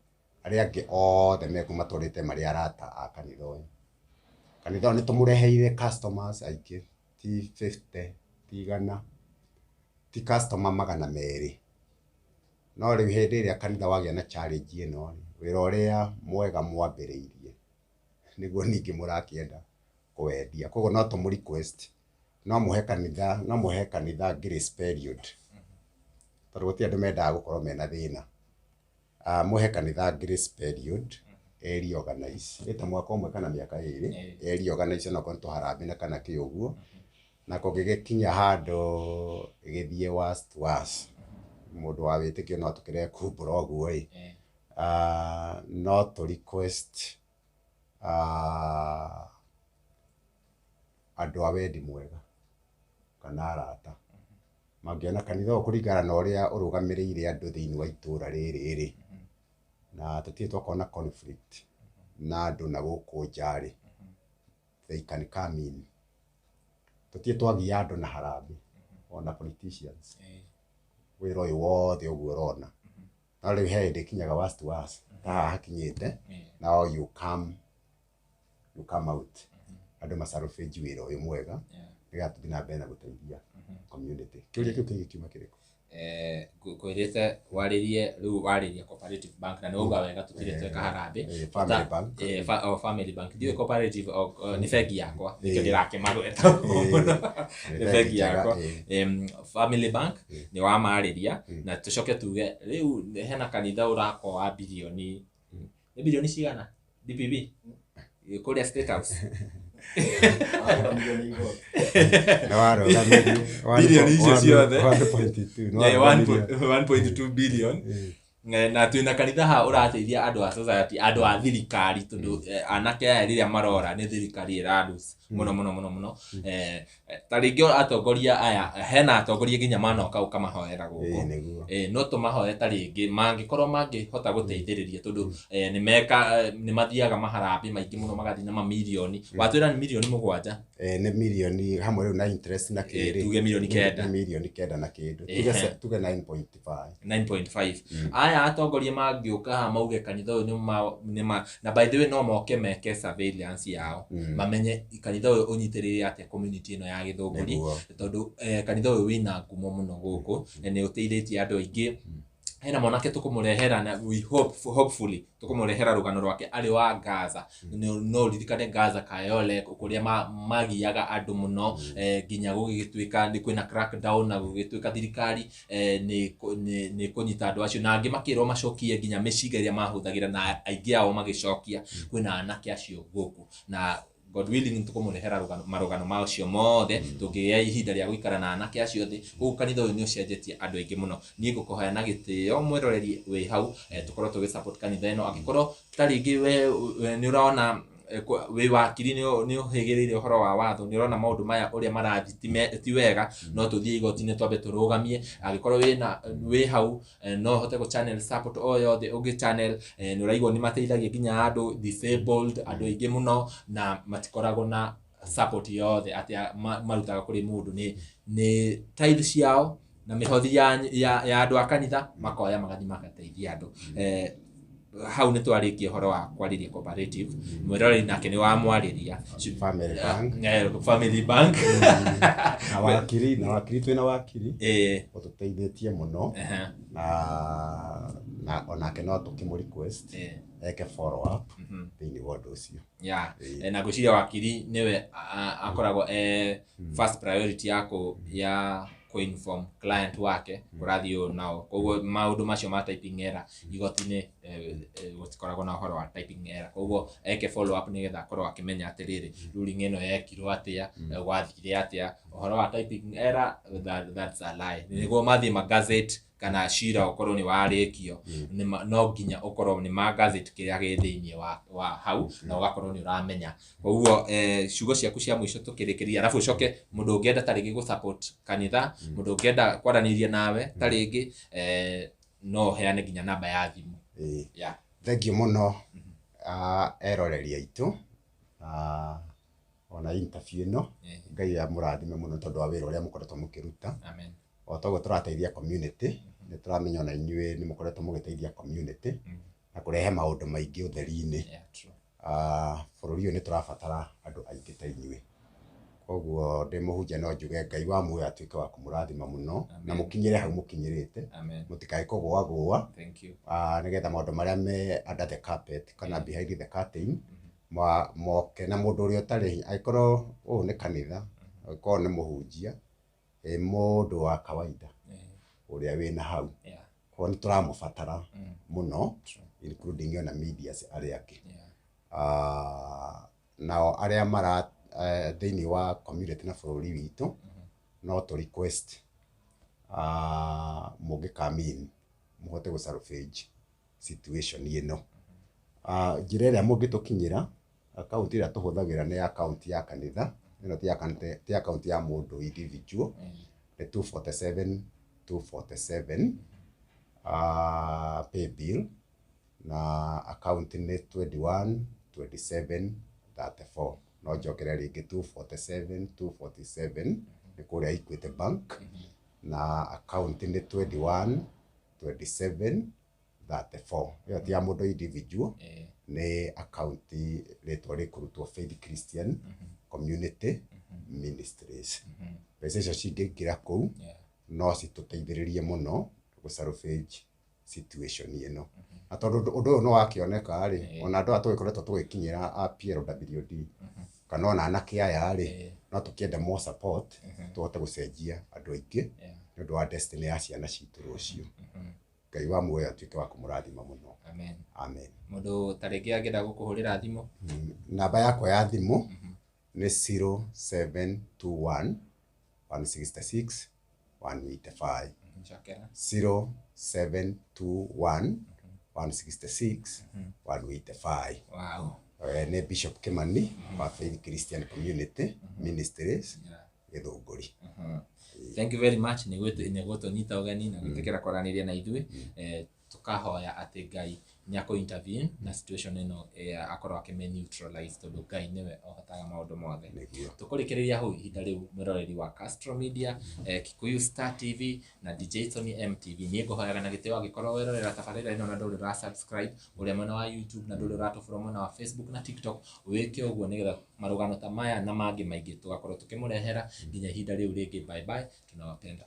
arĩa angĩ othe mekũu matũrĩte marĩ arata a kanitha ũyũ. Kanitha ũyũ nĩ tũmũreheire customers aingĩ, ti 50, ti 100, ti customer 200. No rĩu hĩndĩ ĩrĩa kanitha wagĩa na challenge ĩno rĩ, wĩra ũrĩa mwega mwambĩrĩirie nĩguo ningĩ mũrakĩenda kũwendia. Koguo no tũmũ request, no mũhe kanitha grace period, tondũ gũtirĩ andũ mendaga gũkorwo mena thĩna. Ah, mũhe kanitha grace period e reorganize ĩta mwaka 1 kana mĩaka 2, e reorganize onakorwo nĩ tũharambĩ na kana kĩ ũguo, na kũngĩgĩkinya handũ ĩgĩthiĩ worse to worse, mũndũ wa wĩtĩkio no atũkĩre kumbũra ũguo ĩ, ah, no tũ request Andũ a wendi mwega kana arata mangĩona kanitha ũyũ kũringana na ũrĩa ũrũgamĩrĩire andũ thĩinĩ wa itũra rĩrĩ rĩ, na tũtirĩ twakorwo na conflict na andũ na gũkũ nja rĩ, they can come in. Tũtirĩ twagia andũ na harambee ona politicians. Wĩra ũyũ wothe ũguo ũrona, no rĩu he hĩndĩ ĩkinyaga worst to worst, ta haha hakinyĩte. Now you come out, andũ masalvage wĩra ũyũ mwega nĩgetha tũthiĩ na mbere na gũteithia community. Kĩũria kĩu kĩngĩ kiuma kĩrĩkũ? Ngwĩrĩte warĩrie rĩu warĩrie Cooperative Bank na nĩ wauga wega tũtirĩ tweka harambĩ. Family Bank. Oh, Family Bank, ndiũĩ Cooperative, oh, nĩ bengi yakwa, nĩkĩo ndĩrakĩmagweta mũno, nĩ bengi yakwa. Family Bank nĩ wamarĩria, na tũcoke tuge rĩu hena kanitha ũrakwo wa bilioni, nĩ bilioni cigana DPP kũrĩa State House? Nĩ warũgamirie. Bilioni icio ciothe. 1.2. Nĩ warũgamirie. 1.2 billion. Na twĩna kanitha haha ũrateithia andũ a society, andũ a thirikari, tondũ anake aya rĩrĩa marora nĩ thirikari ĩralose mũno mũno mũno mũno. Ta rĩngĩ atongoria aya, hena atongoria nginya manoka ũkamahoera gũkũ. Nĩguo. No tũmahoe ta rĩngĩ mangĩkorwo mangĩhota gũteithĩrĩria, tondũ nĩ meka nĩ mathiaga maharambĩ maingĩ mũno, magathiĩ na mamirioni, watwĩra nĩ mirioni 7. Nĩ mirioni hamwe rĩu na interest na kĩrĩ. Tuge mirioni 9. Nĩ mirioni 9 na kĩndũ. Tuge 9.5. 9.5. Aya atongoria mangĩũka haha mauge kanitha ũyũ nĩ ma na by the way no moke meke surveillance yao, mamenye kanitha ũyũ ũnyitĩrĩire atĩa community ĩno ya Gĩthũngũri. Tondũ kanitha ũyũ wĩna ngumo mũno gũkũ na nĩ ũteithĩtie andũ aingĩ. Hena mwanake tũkũmũrehera na we hope, hopefully tũkũmũrehera rũgano rwake arĩ wa Gaza. No ũririkane Gaza Kayole kũrĩa magiaga andũ mũno, nginya gũgĩtuĩka nĩ kwĩna crackdown na gũgĩtuĩka thirikari nĩ kũnyita andũ acio, na angĩ makĩrwo macokie nginya mĩcinga ĩrĩa mahũthagĩra, na aingĩ ao magĩcokia. Kwĩna anake acio gũkũ na God willing nĩ tũkũmũrehera rũgano, marũgano macio mothe tũngĩgĩa ihinda rĩa gũikara na anake acio thĩ. Koguo kanitha ũyũ nĩ ũcenjetie andũ aingĩ mũno. Niĩ ngũkũhoya na gĩtĩo, mwĩroreri wĩ hau, tũkorwo tũgĩ support kanitha ĩno. Angĩkorwo ta rĩngĩ we nĩ ũrona wĩ wakiri, nĩ ũhĩgĩrĩire ũhoro wa watho, nĩ ũrona maũndũ maya ũrĩa marathiĩ ti wega, no tũthiĩ igoti-inĩ twambe tũrũgamie. Angĩkorwo wĩ hau, no ũhote gũ channel support o yothe ũngĩ channel. Nĩ ũraigua nĩ mateithagia nginya andũ disabled, andũ aingĩ mũno, na matikoragwo na support yothe atĩ marutaga kũrĩ mũndũ, nĩ tithe ciao na mĩhothi ya andũ a kanitha makoya magathiĩ magateithia andũ. Hau nĩ twarĩkia ũhoro wa kwarĩria Cooperative. Mwĩroreri nake nĩ wamwarĩria. Family Bank. Family Bank. Na wakiri, twĩna wakiri ũtũteithĩtie mũno, na onake no tũkĩmũ request eke follow up thĩinĩ wa ũndũ ũcio. Na ngwĩciria wakiri nĩwe akoragwo e first priority ya kũ-inform client wake kũrathiĩ ũũ nao. Koguo maũndũ macio ma typing error igoti-inĩ, gũtikoragwo na ũhoro wa typing error, koguo eke follow up nĩgetha akorwo akĩmenya atĩrĩrĩ, ruling ĩno yekirwo atĩa, gwathire atĩa. Ũhoro wa typing error, that's a lie. Nĩguo mathiĩ magazette kana cira ũkorwo nĩ warĩkio, no nginya ũkorwo nĩ magazette kĩrĩa gĩ thĩinĩ wa hau na ũgakorwo nĩ ũramenya. Koguo ciugo ciaku cia mũico tũkĩrĩkĩria, arabu ũcoke mũndũ ũngĩenda ta rĩngĩ gũ support kanitha, mũndũ ũngĩenda kwaranĩria nawe ta rĩngĩ, no ũheane nginya namba ya thimũ. Thengiũ mũno, eroreri aitũ, ona interview ĩno. Ngai amũrathime mũno tondũ wa wĩra ũrĩa mũkoretwo mũkĩruta. Amen. O toguo tũrateithia community, nĩ tũramenya ona inyuĩ nĩ mũkoretwo mũgĩteithia community na kũrehe maũndũ maingĩ ũtheri-inĩ. Yeah, true. Bũrũri ũyũ nĩ tũrabatara andũ aingĩ ta inyuĩ, koguo ndĩ mũhunjia no njuge Ngai wa muoyo atuĩke wa kũmũrathima mũno na Amen. mũkinyĩre hau mũkinyĩrĩte. Amen. Mũtikae kũgũagũa. Thank you. Nĩgetha maũndũ marĩa me under the carpet kana behind the curtain moke, na mũndũ ũrĩa ũtarĩ, angĩkorwo ũyũ nĩ kanitha, angĩkorwo nĩ mũhunjia, ĩ mũndũ wa kawaida ũrĩa wĩna hau, koguo nĩ tũramũbatara mũno, including ona medias arĩa angĩ. Nao arĩa mara thĩinĩ wa community na bũrũri witũ, no tũ request mũngĩ come in mũhote gũ salvage situation ĩno. Njĩra ĩrĩa mũngĩtũkinyĩra Akaunti ĩrĩa tũhũthagĩra nĩ akaunti ya kanitha, ĩno ti akaunti ya mũndũ individual, nĩ 247 247 paybill, na akaunti nĩ 21 27 34. No njokere rĩngĩ, 247 247 nĩ kũrĩa Equity Bank, na akaunti nĩ 21 27 34. Ĩyo ti ya mũndũ individual, nĩ akaunti rĩtwa rĩkũrutwo Faith Christian Community Ministries. Mbeca icio cingĩingĩra kũu no citũteithĩrĩrie mũno gũ salvage situation ĩno, na tondũ ũndũ ũyũ nĩ wakĩoneka rĩ, ona andũ aya tũgĩkoretwo tũgĩkinyĩra a PLWD kana ona anake aya rĩ, no tũkĩende more support tũhote gũcenjia andũ aingĩ nĩ ũndũ wa destiny ya ciana citũ rũciũ. Ngai wa muoyo atuĩke wa kũmũrathima mũno. Amen. Amen. Mũndũ ta rĩngĩ angĩenda gũkũhũrĩra thimũ? Namba yakwa ya thimũ nĩ 0721 166 185. Cokera. 0721 166 185. Nĩ Bishop Kimani wa Faith Christian Community Ministries, Gĩthũngũri. Thank you very much nĩ gũtũnyita ũgeni na gwĩtĩkĩra kwaranĩria na ithuĩ. Tũkahoya atĩ Ngai nĩ akũ intervene na situation ĩno, akorwo akĩmĩ neutralize, tondũ Ngai nĩwe ũhotaga maũndũ mothe. Nĩguo. Tũkũrĩkĩrĩria hau ihinda rĩu, mwĩroreri wa Castro Media, Kikuyu Star TV na DJ Tony MTV. Niĩ ngũhoyaga na gĩtĩo, angĩkorwo werorera tabarĩra ĩno na ndũrĩ ũra subscribe ũrĩa mwena wa YouTube na ndũrĩ ũratũfollow mwena wa Facebook na TikTok, wĩke ũguo nĩgetha marũgano ta maya na mangĩ maingĩ tũgakorwo tũkĩmũrehera. Nginya ihinda rĩu rĩngĩ, bye bye, tunawapenda.